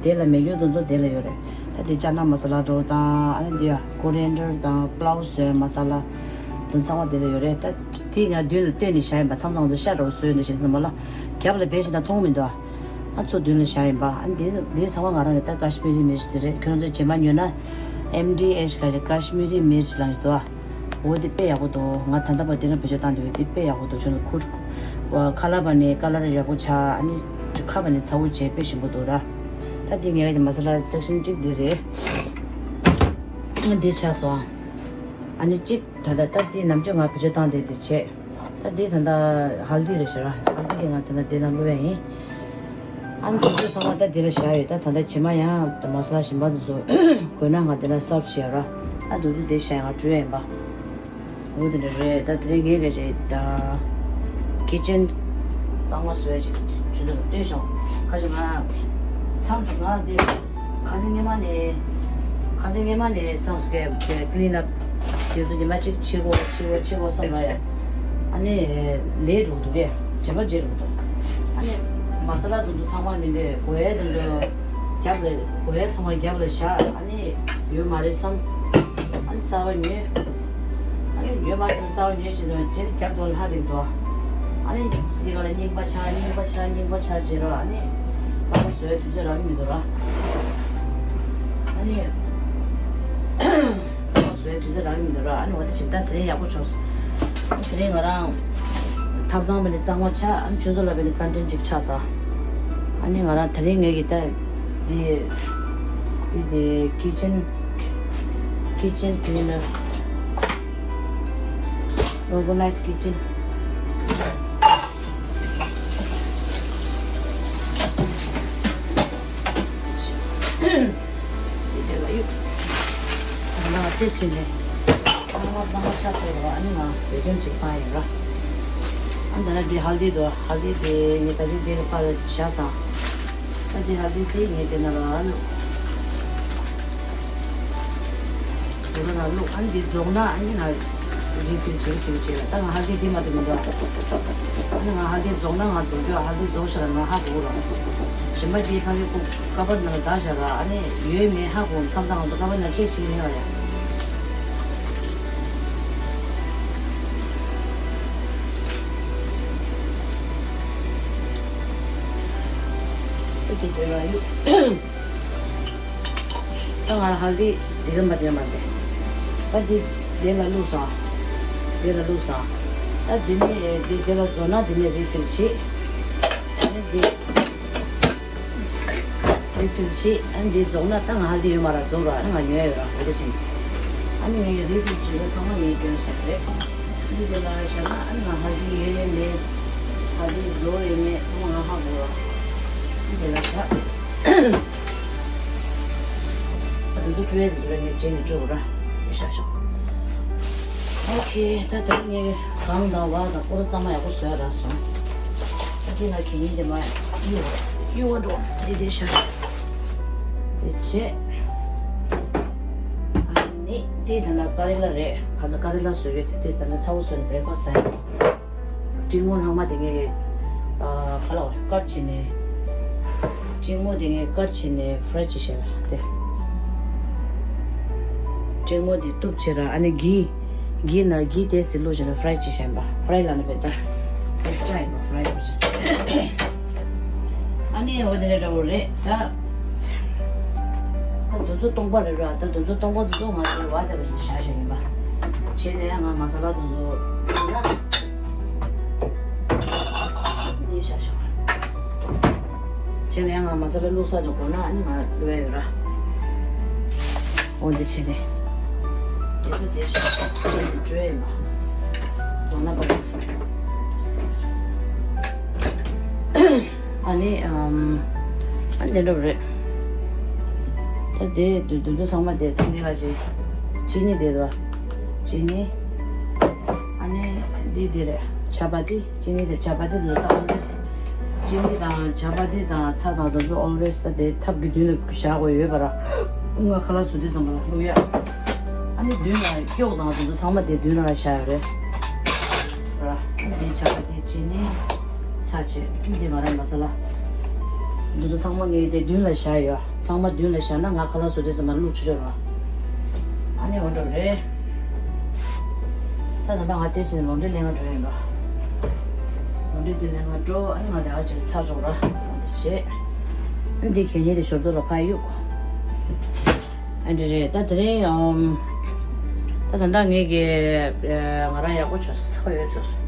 དེ་ལ་མེད་ཡོད་དུ་ཚོ་དེ་ལ་ཡོད་རེད། ད་འདི་ཅ་ན་མ་ས་ལ་འགྲོ་དང་ཨ་ནི་འདི་ཡ་ཀོ་རི་ཨེན་ཌར་དང་པ་ལའུ་སོའི་མ་ས་ལ་དུ་ཚང་མ་དེ་ལ་ཡོད་རེད། ད་འདི་ང་མདུན་ལ་བཏོན་ནས་བཞག་ཡིན་པ། མཚམས་མཚམས་དུ་ཤ་འདྲ་བོ་བཟོས་ནས་བཞག་ཚང་མ་ལ་རྒྱབ་ལ་བེད་ཤིང་དང་མཐོང་མི་འདུག་ཨ་ཚོ་མདུན་ལ་བཞག་ཡིན་པ། ཨ་འདི་འདི་ཚང་མ་ང་རང་གི་ད་ཀ་ཤི་མི་རི་མིར་ཆི་དེ་རེད། ཁྱོད་རང་ཚོ་རྗེས་མ་ཉོས་ན་ཨེམ་ཌི་ཨེཆ་ག་ཞིག་ཀ་ཤི་མི་རི་མིར་ཆི་ལངས་ཀྱི་འདུག་ཨ། འོ་དེ་དཔེ་ཡག་པོ་འདུག་ང་ད་ལྟ་བར་དེ་རིང་བེད་སྤྱོད་བཏང་བསྡད་ཡོད། དེ་དཔེ་ཡག་པོ་འདུག་ཁྱོད་ཚོ་ཁུར་ཁ་ལག་པ་ནས་ཀ་ལར་ཡག་པོ་ཆགས། ཨ་ནི་ཁ་པ་ནས་ཚ་བོ་བྱས་དཔེ་ཞིམ་པོ་འདུག་ར། ད་དེ་ངས་ཀྱི་མ་ས་ལ་སེག་ཤན་གཅིག་དེ་རེད། ང་འདི་ཆགས་སོང་། ཨ་ནི་གཅིག་ད་ལྟ་ད་དེ་ནམ་རྒྱུན་ང་བེད་སྤྱོད་བཏང་བསྡད་དེ་བྱས། ད་འདི་ད་ལྟ་ཧལ་དི་རེད་ཤག་ར། ཧལ་དི་དེ་ང་ད་ལྟ་དེ་ན་བླུགས་ཡ་ཡིན། ཨ་ནི་དེ་ཚོ་ཚང་མ་ད་དེ་ལ་བཞག་ཡོད། ད་ད་ལྟ་རྗེས་མ་ཡང་མ་ས་ལ་གཞན་པ་དེ་ཚོ་དགོས་ན་ང་དེ་ལ་སབ་བྱེད་ཡ་ར། ཨ་དེ་ཚོ་དེ་བཞག་ཡ་ང་བྲུས་ཡ་ཡིན་པ། འོ་དེ་འདྲ་རེད། ད་དེ་རིང་ངས་ག་ཅིག་ད་ཀི་ཅན་གཙང་མ་བཟོས་ཅིག་ཆུ་ཚོད་ལ་སྟོན་ཤོག་ཁ་ཅིག་ང་མཚམས་སུ་ང་དེ་ཁ་སང་ཉི་མ་ནས་ཁ་སང་ཉི་མ་ནས་བསམ་སྐད་ཀི་ལིན་ཨབ་དེ་ཚོ་ཉི་མ་གཅིག་བྱེད་དགོས་བྱེད་དགོས་བྱེད་དགོས་བསམ་ལ་ཡ། ཨ་ནི་ལས་འགྲོ་འདུག་གས། བྱེད་པ་བྱེད་འགྲོ་འདུག་ཨ་ནི་མ་ས་ལ་དུ་འདུག་ཚང་མ་མི་འདོད་གོ་ཡས་དུ་འདུག་རྒྱབ་ལ་གོ་ཡས་ཚང་མ་རྒྱབ་ལ་བཞག་ཨ་ནི་ཡོད་མ་རེད་བསམ། ཨ་ནི་གསར་བ་ཉོས། ཨ་ནི་ཡོད་མ་རེད་བསམ་གསར་བ་ཉོས་བྱས་ཙང་བྱས་རྒྱབ་ཏུ་ལྷག་འདུག་དོ། ཨ་ནི་ཅི་ག་ལ་རྙིང་པ་ཆགས་རྙིང་པ་ཆགས་རྙིང་པ་ཆགས་བྱས་རོགས། ཨ་ནི་གཙང་མ་བཟོ་ཡས་དུས་ཚོད་རག་གི་མི་འདུག་ར། ཨ་ནི། གཙང་མ་བཟོ་ཡས་དུས་ཚོད་རག་གི་མི་འདུག་ར། ཨ་ནི་འོ་དེ་བཞིན་ད་དེ་རིང་ཡག་པོ་བྱུང་སོང་། དེ་རིང་ང་རང་ཐབ་ཚང་བས་ནི་གཙང་མ་ཆགས། ཨ་ནི་ཆུ་ཚོད་ལ་བས་ནི་ཀན་ཊིན་ཅིག་ཆགས་སོང་། ཨ་ནི་ང་རང་དེ་རིང་ངས་ཀྱི་ད་འདི་འདི་འདི་ཀི་ཅན་ཀི་ཅན་ཀི་ལིན་ནར། Organized kitchen། དེ་ལ་ཡོད། ང་ལ་དེ་ཟིན་ནས་ཚང་མ་གཙང་མ་ཆགས་ཚར་བ། ཨ་ནི་ང་བེ་ཀུམ་ཅིག་བཏང་ཡིན་ར། ཨ་ད་ལ་དེ་ཧལ་དི་དོ། ཧལ་དི་དེ་ངས་ད་རིང་དེ་ལ་ཕར་བཞག་ཚར། ད་དེ་ཧལ་དི་དེ་ངས་དེ་ན་ལ་བླུགས། དེ་ན་ལ་བླུགས། ཨ་ནི་དེ་རྫོགས་ན་ཨ་ནི་ང་རི་ཕིལ་བྱེད་བྱེད་བྱེད་ལ། ད་ང་ཧལ་དི་དེ་མ་དེ་མི་འདུག་ཨ་ནི་ང་ཧལ་དི་རྫོགས་ན་ང་རྫོགས་རྒྱུ་ཧལ་དི་རྫོགས་ཤག་ང་ཧ་གོ་ར། གཞན་པ་དེ་ཕ་གི་ཁུག་ཀ་པར་ནང་ལ་བདག་བཞག་ར། ཨ་ནི་ཡོད་མེད་ཧ་གོ་མཚམས་དང་ང་ཚོ་ཀ་པར་ནང་ཅེག་བྱེད་ཀྱི་མེད་པ་ཡ། ཨོ་ཀེ། དེ་ལ་ཡོད། ད་ང་ཧལ་དི་དེ་རིམ་པ་དེ་མ་དེ། ད་འདི་དེ་ལ་བླུགས་སོང་། དེ་ལ་བླུགས་སོང་། ད་འདི་ནས་འདི་དེ་ལ་རྫོགས་ན་འདི་ནས་རི་ཕིལ་བྱེད། ཨ་ནི་འདི། རི་ཕིལ་བྱེད། ཨ་ནི་འདི་རྫོགས་ན་ད་ང་ཧལ་དི་ཡོད་མ་ར་རྫོགས་ར། ཨ་ནི་ང་ཉོས་ཡོད་ར། འོ་དེ་བཞིན། ཨ་ནི་ངས་རི་ཕིལ་བྱེད་ཡ་ཚང་མ་ངས་སྐྱོན་བཞག་རེད། འདི་དེ་ལ་བཞག་ན་ཨ་ནི་ང་ཧལ་དི་ཡོད་ཡོད་མེད། ཧལ་དི་རྫོགས་ཡོད་མེད་ཚང་མ་ང་ཧ་གོ་ར། འདི་དེ་ལ་བཞག་ཨ་དེ་ཚོ་བཀྲུ་ཡ་དེ་ཚོ་ལ་ངས་རྗེས་ནས་བཀྲུ་ར། ཡོད་ཤག་ཤག་ཨོ་ཁེ། ད་དེ་ངས་གང་དང་བ་དང་ཀོ་ར་གཙང་མ་ཡག་པོ་བཟོས་ར་སོང་། ད་དེ་ལ་གད་སྙིགས་དེ་མ་གཡུག་གཡུག་འགྲོ། འདི་དེ་ཤག་དེ་བྱས། ཨ་ནི་དེ་ད་ལ་ཀ་རི་ལ་རེད། ཁ་ཚ་ཀ་རི་ལ་བཟོས་ཡོད་དེ། དེ་ད་ལ་ཚ་བོ་བཟོས་ནས་བྷི་རེག་ཕ་སི་ཟ་ཡ། ཀྲིན་མོ་ལྷག་མ་དེ་ངས་ཨ་ཁ་ལག་ཀཊ་བྱས་ནས། ཀྲིན་མོ་དེ་ངས་ཀཊ་བྱས་ནས་ཕ་རའི་བྱས་བཞག་པ་དེ། ཀྲིན་མོ་དེ་གཏུབ་བྱས་ར། ཨ་ནི་གི་གི་ན་གི་དེ་སི་བླུགས་བྱས་ནས་ཕ་རའི་བྱས་བཞག་པ། ཕ་རའི་ལ་ནི་བེ་ད་ཨེག་སི་ཊྲ་ཡིན་པ། ཕ་རའི་བྱས། ཨ་ནི་འོ་དེ་འདྲ་འདྲ་བོ་རེད་ད། ད་དུ་ཚོད་སྟོང་པ་རེད་ར། ད་དུ་ཚོད་སྟོང་པ་དུ་ཚོད་ང་ཚོའི་བ་དེ་བཞིན་བཞག་བཞག་ཡིན་པ། བྱས་ནས་ང་མ་ས་ལ་དུ་ཚོད་ན། འདི་བཞག་ཤོག་བྱས་ནས་ང་མ་ས་ལ་བླུགས་ས་དུ་གོ་ན་ཨ་ནི་ང་བླུགས་ཡ་ཡོད་ར། འོ་འདི་བྱས་ནས། འདི་ཚོ་འདི་བཞག་ཤོག་འདི་འདྲ་ཡིན་པ། དོ་ན་པ། ཨ་ནི་ཨམ། ཨ་འདི་འདྲ་རེད། ད་དེ་དུ་དུ་དུ་ཚང་མ་དེ་ཐུང་ངེ་བ་ཅིག་ཅི་ནི་དེ་དོ། ཅི་ནི། ཨ་ནི་ འདི་འདི་རེད། ཇ་པ་ཏི། ཅི་ནི་དང་ཇ་པ་ཏི་ལོ་ད་always། ཅི་ནི་དང་ཇ་པ་ཏི་དང་ཚྭ་དང་དེ་ཚོ་always ད་དེ་ཐབ་ཀྱི་མདུན་ལ་བཞག་དགོས་ཡོད་པ་ར། ང་ཁ་ལག་བཟོ་དུས་ཙམ་པ་ལ་བླུག་ཡ། ཨ་ནི་མདུན་ལ་སྐྱོགས་དང་དེ་ཚོ་ཚང་མ་དེ་མདུན་ལ་བཞག་ཡོད་རེད། ར། ཨ་ནི་དེ་ཇ་པ་ཏི། ཅི་ནི། ཚྭ་བྱས། འདི་ང་རང་མ་ས་ལ། འདི་ཚོ་ཚང་མ་ངས་དེ་མདུན་ལ་བཞག་ཡོད། ཚང་མ་མདུན་ལ་བཞག་ན་ང་ཁ་ལག་བཟོ་དུས་ཙམ་པ་བླུག་ཆོག་ཆོག་ར། ཨ་ནི་འོ་འདྲ་རེད། ད་ད་ལྟ་ང་དེ་བཞིན་ལོན་ཌི་ལེན་ག་འགྲོ་ཡིན་པ། ལོན་ཌི་དེ་ལེན་ག་འགྲོ། ཨ་ནི་ང་དེ་ཨ་ཅེ་ཚ་ཆོག་ར། འོ་དེ་བྱས། ཨ་ནི་དེ་གད་སྙིགས་དེ་ཞོར་དུ་ལ་ཕར་གཡུག་ཨ་འདྲ་རེད། ད་དེ་རིང་ཨམ། ད་ད་ལྟ་ངེད་ཀྱི་ཨ་ང་རང་ཡག་པོ་བྱུང་སོང་། ཚ་ཡོད་བྱུང་སོང་།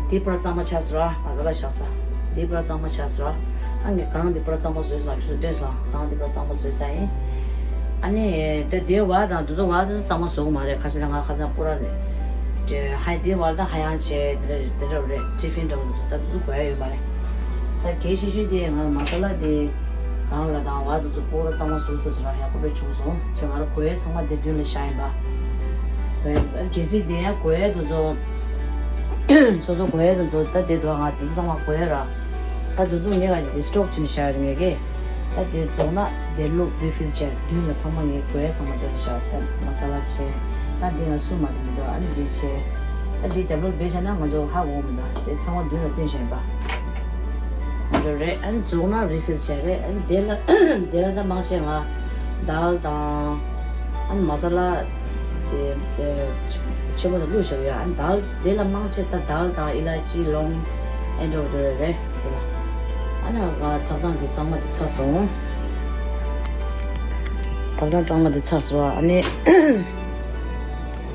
འདི་པར་གཙང་མ་ཆགས་སོང་ར། ང་ཚ་ལ་བཞག་ས། འདི་པར་གཙང་མ་ཆགས་སོང་ར། ཨ་ངས་གང་འདི་པར་གཙང་མ་བཟོས་སོང་། ཁྱོད་ཚོ་སྟོན་སོང་། གང་འདི་པར་གཙང་མ་བཟོས་ས་ཡིན། ཨ་ནི་ད་དེའི་བར་དང་དེ་ཚོ་བར་དེ་ཚོ་གཙང་མ་བཟོ་གི་མ་རེད། ཁ་ཤས་ལ་ང་ཁ་སང་པུ་ར་ནས་ཧ་དེའི་བར་ད་ཧ་ཡང་བྱས། དེ་འདྲ་དེ་འདྲ་རེད། ཊི་ཕིན་འདྲ་བོ་དེ་ཚོ་ད་དེ་ཚོ་དགོས་ཡ་ཡོད་མ་རེད། ད་གལ་ཆེ་ཤོས་དེ་ང་མ་ས་ལ་དེ། གང་ལ་དང་བ་དེ་ཚོ་པུ་ར་གཙང་མ་བཟོ་དགོས་ཟེར་བ་ཡག་པོ་དཔེ་བྱུང་སོང་། ཅེས་ང་རང་གོས་ཚང་མ་དེ་མདུན་ལ་བཞག་ཡིན་པ། གོས་གལ་སྲིད་དེ་ཡང་གོས་དེ་ཚོ། སོ་སོ་གོས་དེ་ཚོ་ད་དེ་དུ་ང་དེ་ཚོ་ཚང་མ་གོས་ར། ད་དེ་ཚོ་ངས་ང་ཅིག་དེ་སི་ཊོག་བྱས་ནས་བཞག་ཡོད་རེད་ངས་ཀྱི། ད་དེ་རྫོགས་ན་དེ་བླུག་རི་ཕིལ་བྱས། མདུན་ལ་ཚང་མ་ངས་གོས་ཚང་མ་དེ་ལ་བཞག་ད་མ་ས་ལ་བྱས། ད་འདི་ང་སུ་མ་དེ་མི་འདུག་ཨ་ནི་འདི་བྱས། ད་འདི་རྒྱབ་ལོགས་སྦས་བཞག་ན་ང་ཚོ་ཧ་གོ་གི་མི་འདུག་དེ་ཚང་མ་མདུན་ལ་བཏོན་བཞག་ཡིན་པ། འགྲོ་རེད། ཨ་ནི་རྫོགས་ན་རི་ཕིལ་བྱས་རེད། ཨ་ནི་དེ་ལ་དེ་ལ་ད་མང་ཆེ་ང་དཱལ་དང་། ཨ་ནི་མ་ས་ལ་དེ་དེ་ཆེན་པོ་དང་བླུགས་བཞག་ཡོད། ཨ་ནི་དཱལ་དེ་ལ་མང་ཆེ་ད་དཱལ་དང་ཨི་ལ་ཅི་ལོང་ཨེ་འགྲོ་འགྲོ་རེད་རེད་དེ་ལ། ཨ་ནི་ང་ཐབ་ཚང་དེ་གཙང་མ་དེ་ཚར་སོང་། ཐབ་ཚང་གཙང་མ་དེ་ཚར་སོང་། ཨ་ནི་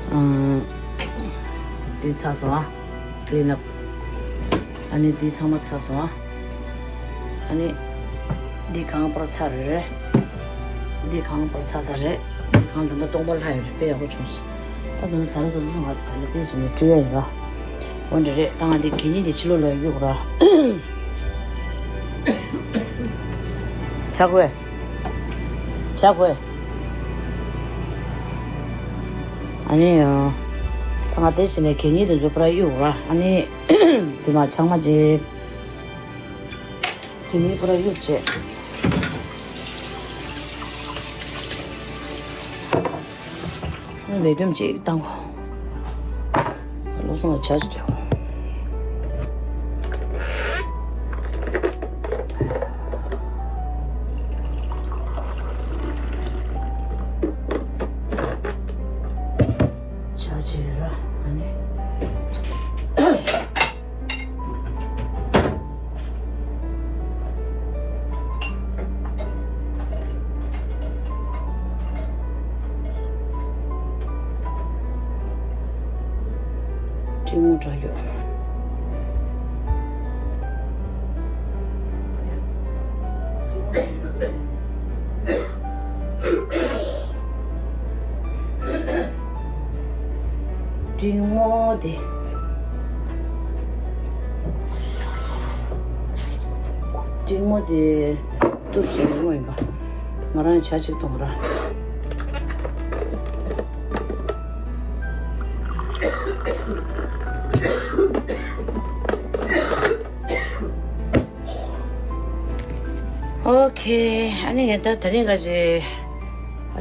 ཨ་དེ་ཚར་སོང་ཨ། ཀི་ལིན་ཨབ། ཨ་ནི་འདི་ཚང་མ་ཚར་སོང་ཨ། ཨ་ནི་འདི་གང་པར་ཚར་རེད། འདི་གང་པར་ཚར་ཚར་རེད། འདི་གང་ད་ལྟ་སྟོང་པར་ལྷག་ཡོད་རེད། དཔེ་ཡག་པོ་བྱུང་སོང་། ད་དུང་ཚར་སོང་ཚར་སོང་། ང་ད་ལྟ་དེ་བཞིན་ནས་བཀྲུ་ཡ་ཡིན་ར། འོ་འདྲ་རེད། ད་ང་འདི་གད་སྙིགས་འདི་ཕྱི་ལོགས་ལ་གཡུག་ར། ཆག་གོས། ཆག་གོས། ཨ་ནི་ཡང་། ད་ང་དེ་བྱས་ནས་གད་སྙིགས་དེ་ཚོ་པུ་ར་གཡུག་ར། ཨ་ནི་དེ་མ་ཆང་མ་ཅིག་གད་སྙིགས་པུ་ར་གཡུག་བྱས། ཨ་ནི་བེ་ཀུམ་ཅིག་བཏང་གོ། བློ་བཟང་ལ་ཇ་ཅིག་སྤྲད་གོ། ཇ་བྱས་ར། ཨ་ནི། ཀྲིན་མོ་འདྲ་ཡོད། ཀྲིན་མོ་དེ། ཀྲིན་མོ་དེ་གཏུབ་བྱས་ཡོང་བ་ཡིན་པ། ང་རང་ཇ་གཅིག་འཐུང་ར། ཨོ་ཁེ། ཨ་ནི་ངས་ད་དེ་རིང་ག་ཅི།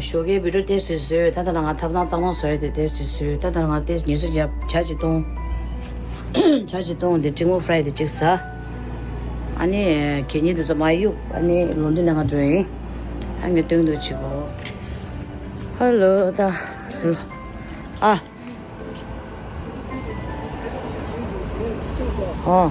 ཞོགས་ཀའི་བི་ཌིའོ་ཏོག་ཙམ་བཟོས། ད་ལྟ་ང་ཐབ་ཚང་གཙང་མ་བཟོས་ཏེ་ཏོག་ཙམ་བཟོས། ད་ལྟ་ང་ཏོག་ཙམ་ཉལ་ས་རྒྱབ་ཇ་ཅིག་བཏུང་། ཇ་ཅིག་བཏུང་སྟེ་ཀྲིན་མོ་ཕ་རའི་དེ་ཅིག་ཟ། ཨ་ནི་གད་སྙིགས་དེ་ཚོ་མར་གཡུག་ཨ་ནི་ལོན་ཌི་ལེན་ག་འགྲོ་ཡིན། ཨ་ངས་སྟོན་དུ་བྱེད་གོ། ཧ་ལོ་ད། ཨ། ཨོ།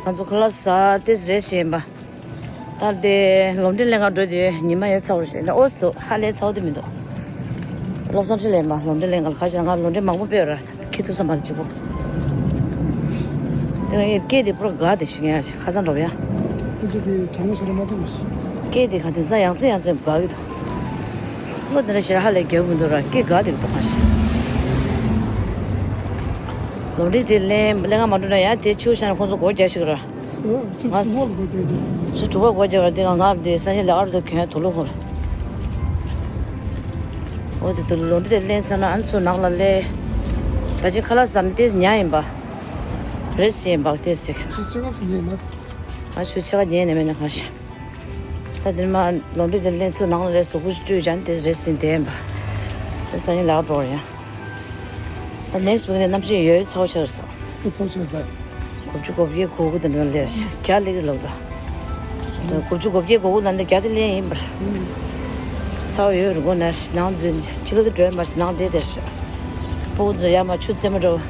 ང་ཚོ་ཁ་ལག་ཟ་ཏོག་ཙམ་རེ་བཞིན་པ། ད་དེ་ལོན་ཌི་ལེན་ག་འགྲོ་དུས་ཉི་མ་ཡོད་ཚ་བོ་རེད་ཤག་ད་ཨོ་སི་འདུག་ཧ་ལས་ཚ་བོ་དེ་མི་འདུག་བློ་བཟང་ཁྲི་ལས་མ་ལོན་ཌི་ལེན་ག་ལ་ཁ་ཤས་ང་ལོན་ཌི་མང་པོ་སྤོས་ར། ཁྱི་ཐུག་ས་མ་རེད་གཅིག་པོ། དེ་ང་ཡི་སྐད་དེ་པུ་ར་དགའ་དེ་ཞིག་ཡ་ཁ་སང་འགྲོ་ཡ། ཁོ་ཚོ་དེ་གྲང་མོ་ས་ར་མ་ཐུག་མ་ཤི། སྐད་དེ་ག་དེ་ས་ཡང་སེ་ཡང་སེ་དགའ་གི་འདུག་ལོ་དེ་འདྲ་ཞེ་དྲག་ཧ་ལས་རྒྱག་མི་འདུག་ར། སྐད་དགའ་དེ་གི་འདུག་ག་ཤི། ལོ་འདྲི་དེ་ལེན་ལེན་ག་མ་འགྲོ་ན་ཡ་དེ་ཆུ་ཤ་ན་ཁོང་ཚོ་སྒོ་རྒྱག་ཤིག་ར། ཨ་ཆུ་ང་སུ་ངོ་ལ་སྒོ་རྒྱག་དེ། ཆུ་དྲུག་པ་སྒོ་རྒྱག་ར་དེ་ང་ང་དེ་ས་ཞིང་ལ་ཨར་དུ་གྱོན་དུ་ལོ་ཁོ་ར། འོ་དེ་དུ་ལོ་འདྲི་དེ་ལེན་ཚར་ན་ཨ་ནི་ཚུར་ནང་ལ་སླེབས། ད་ཅི་ཁ་ལག་ཟ་མི་དེ་ཉལ་ཡིན་པ། རེས་ཡིན་པ་དེ་ཟེར། ཆུ་ཆེ་བ་ཟིག་ཉལ་ན། ང་ཆུ་ཆེ་བ་ཉལ་ནས་མེད་ན་གང་ཤེས། ད་དེ་མ་ལོ་འདྲི་དེ་ལེན་ཚུར་ནང་ལ་སླེབས་གཟུགས་པོ་བཀྲུས་ཀྱང་དེ་རེས་ཡིན་དེ་ཡིན་པ། དེ་ས་ཉིན་ལག་འགྲོ་ཡ། ད་ནེགསི་ཝིག་ནས་གནམ་གཤིས་ཡོད་ཚ་བོ་ཆགས་སོང་། ཨེ་ཚ་བོ་ཆགས་ད། དགུ་བཅུ་གོ་བརྒྱད་གོ་དགུ་དེ་འདྲ་ལས་བརྒྱ་ལེགས་ལོག་ད། དགུ་བཅུ་གོ་བརྒྱད་གོ་དགུ་ལ་འདི་བརྒྱ་དེ་ལེན་ཡིན་པར། ཚ་བོ་ཡོད་རུ་གོ་ན་ནང་འཛུལ་ཕྱི་ལོག་ཏུ་འགྲོ་ཡ་མ་ནང་བསྡད་དེར། སྤུ་གུ་ཚོ་ཡ་མ་ཆུ་རྩེད་མོ་འགྲོ།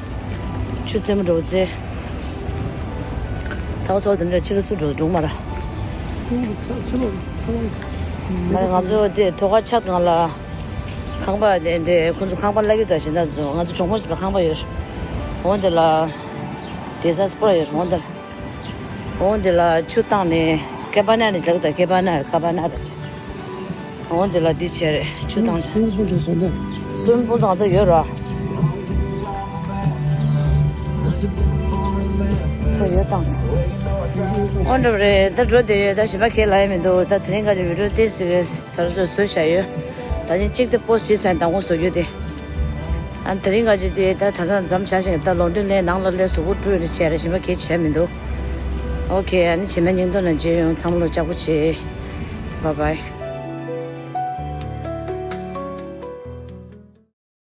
ཆུ་རྩེད་མོ་འགྲོ་ཚེ། ཚ་བོ་ཚ་བོ་དེ་འདྲ་ཕྱི་ལོག་སུ་འགྲོ་འགྲོ་མ་ར། ཕྱི་ལོག་ཚ་བོ། མ་ར་ང་ཚོ་དེ་ཐོག་ཁ་ཆག་ང་ལ། ཁང་པ་དེ་འདྲས་ཁོང་ཚོ་ཁང་པ་གླ་རྒྱུ་དང་བྱེད་ན་ཚོ་ང་ཚོ་གྲོང་པ་ཞིག་ལ་ཁང་པ་ཡོད། འོ་འདི་ལ་དེ་ས་སྤོ་ཡོད། འོ་འདི་ལ་འོ་འདི་ལ་ཆུ་བཏང་ནས་ཀེ་པ་ན་ནས་ལག་དང་ཀེ་པ་ན་ཀ་པ་ན་རེད། འོ་འདི་ལ་འདི་བྱས་རེད་ཆུ་བཏང་། སུན་པུ་ལ་སོན་ན། སུན་པུ་དང་དུ་ཡོད་ར། ཁོ་ཡོད་དང་། འོ་འདྲ་རེད་ད་འགྲོ་བསྡད་ཡོད་ད་གཞན་པ་ཁས་ལ་ཡ་མི་འདུག་ད་དེ་རིང་ག་ཅིག་བི་ཌིའོ་ཏོག་ཙམ་ཟ་ར་ཚོ་བཟོས་བཞག་ཡོད། ད་ནི་གཅིག་དེ་པོ་སི་ཊི་བྱས་ཙང་དང་པོ་བཟོ་རྒྱུ་དེ། ཨ་ནི་དེ་རིང་ག་ཅིག་དེ་ད་ད་ག་མཚམས་བཞག་ཞིང་ད་ལོ་འདྲི་ལེན་ནང་ལ་སླེབས་གཟུགས་པོ་བཀྲུས་ནས་བྱས་རེད་གཞན་པ་གས་བྱས་མི་འདུག་ཨོ་ཁེ་ཨ་ནི་རྗེས་མའི་ཉིན་ཐོ་ནང་མཇལ་ཡོང་ཚང་མ་ལོ་ལྕགས་པོ་བྱེད། བཱའི་བཱའི།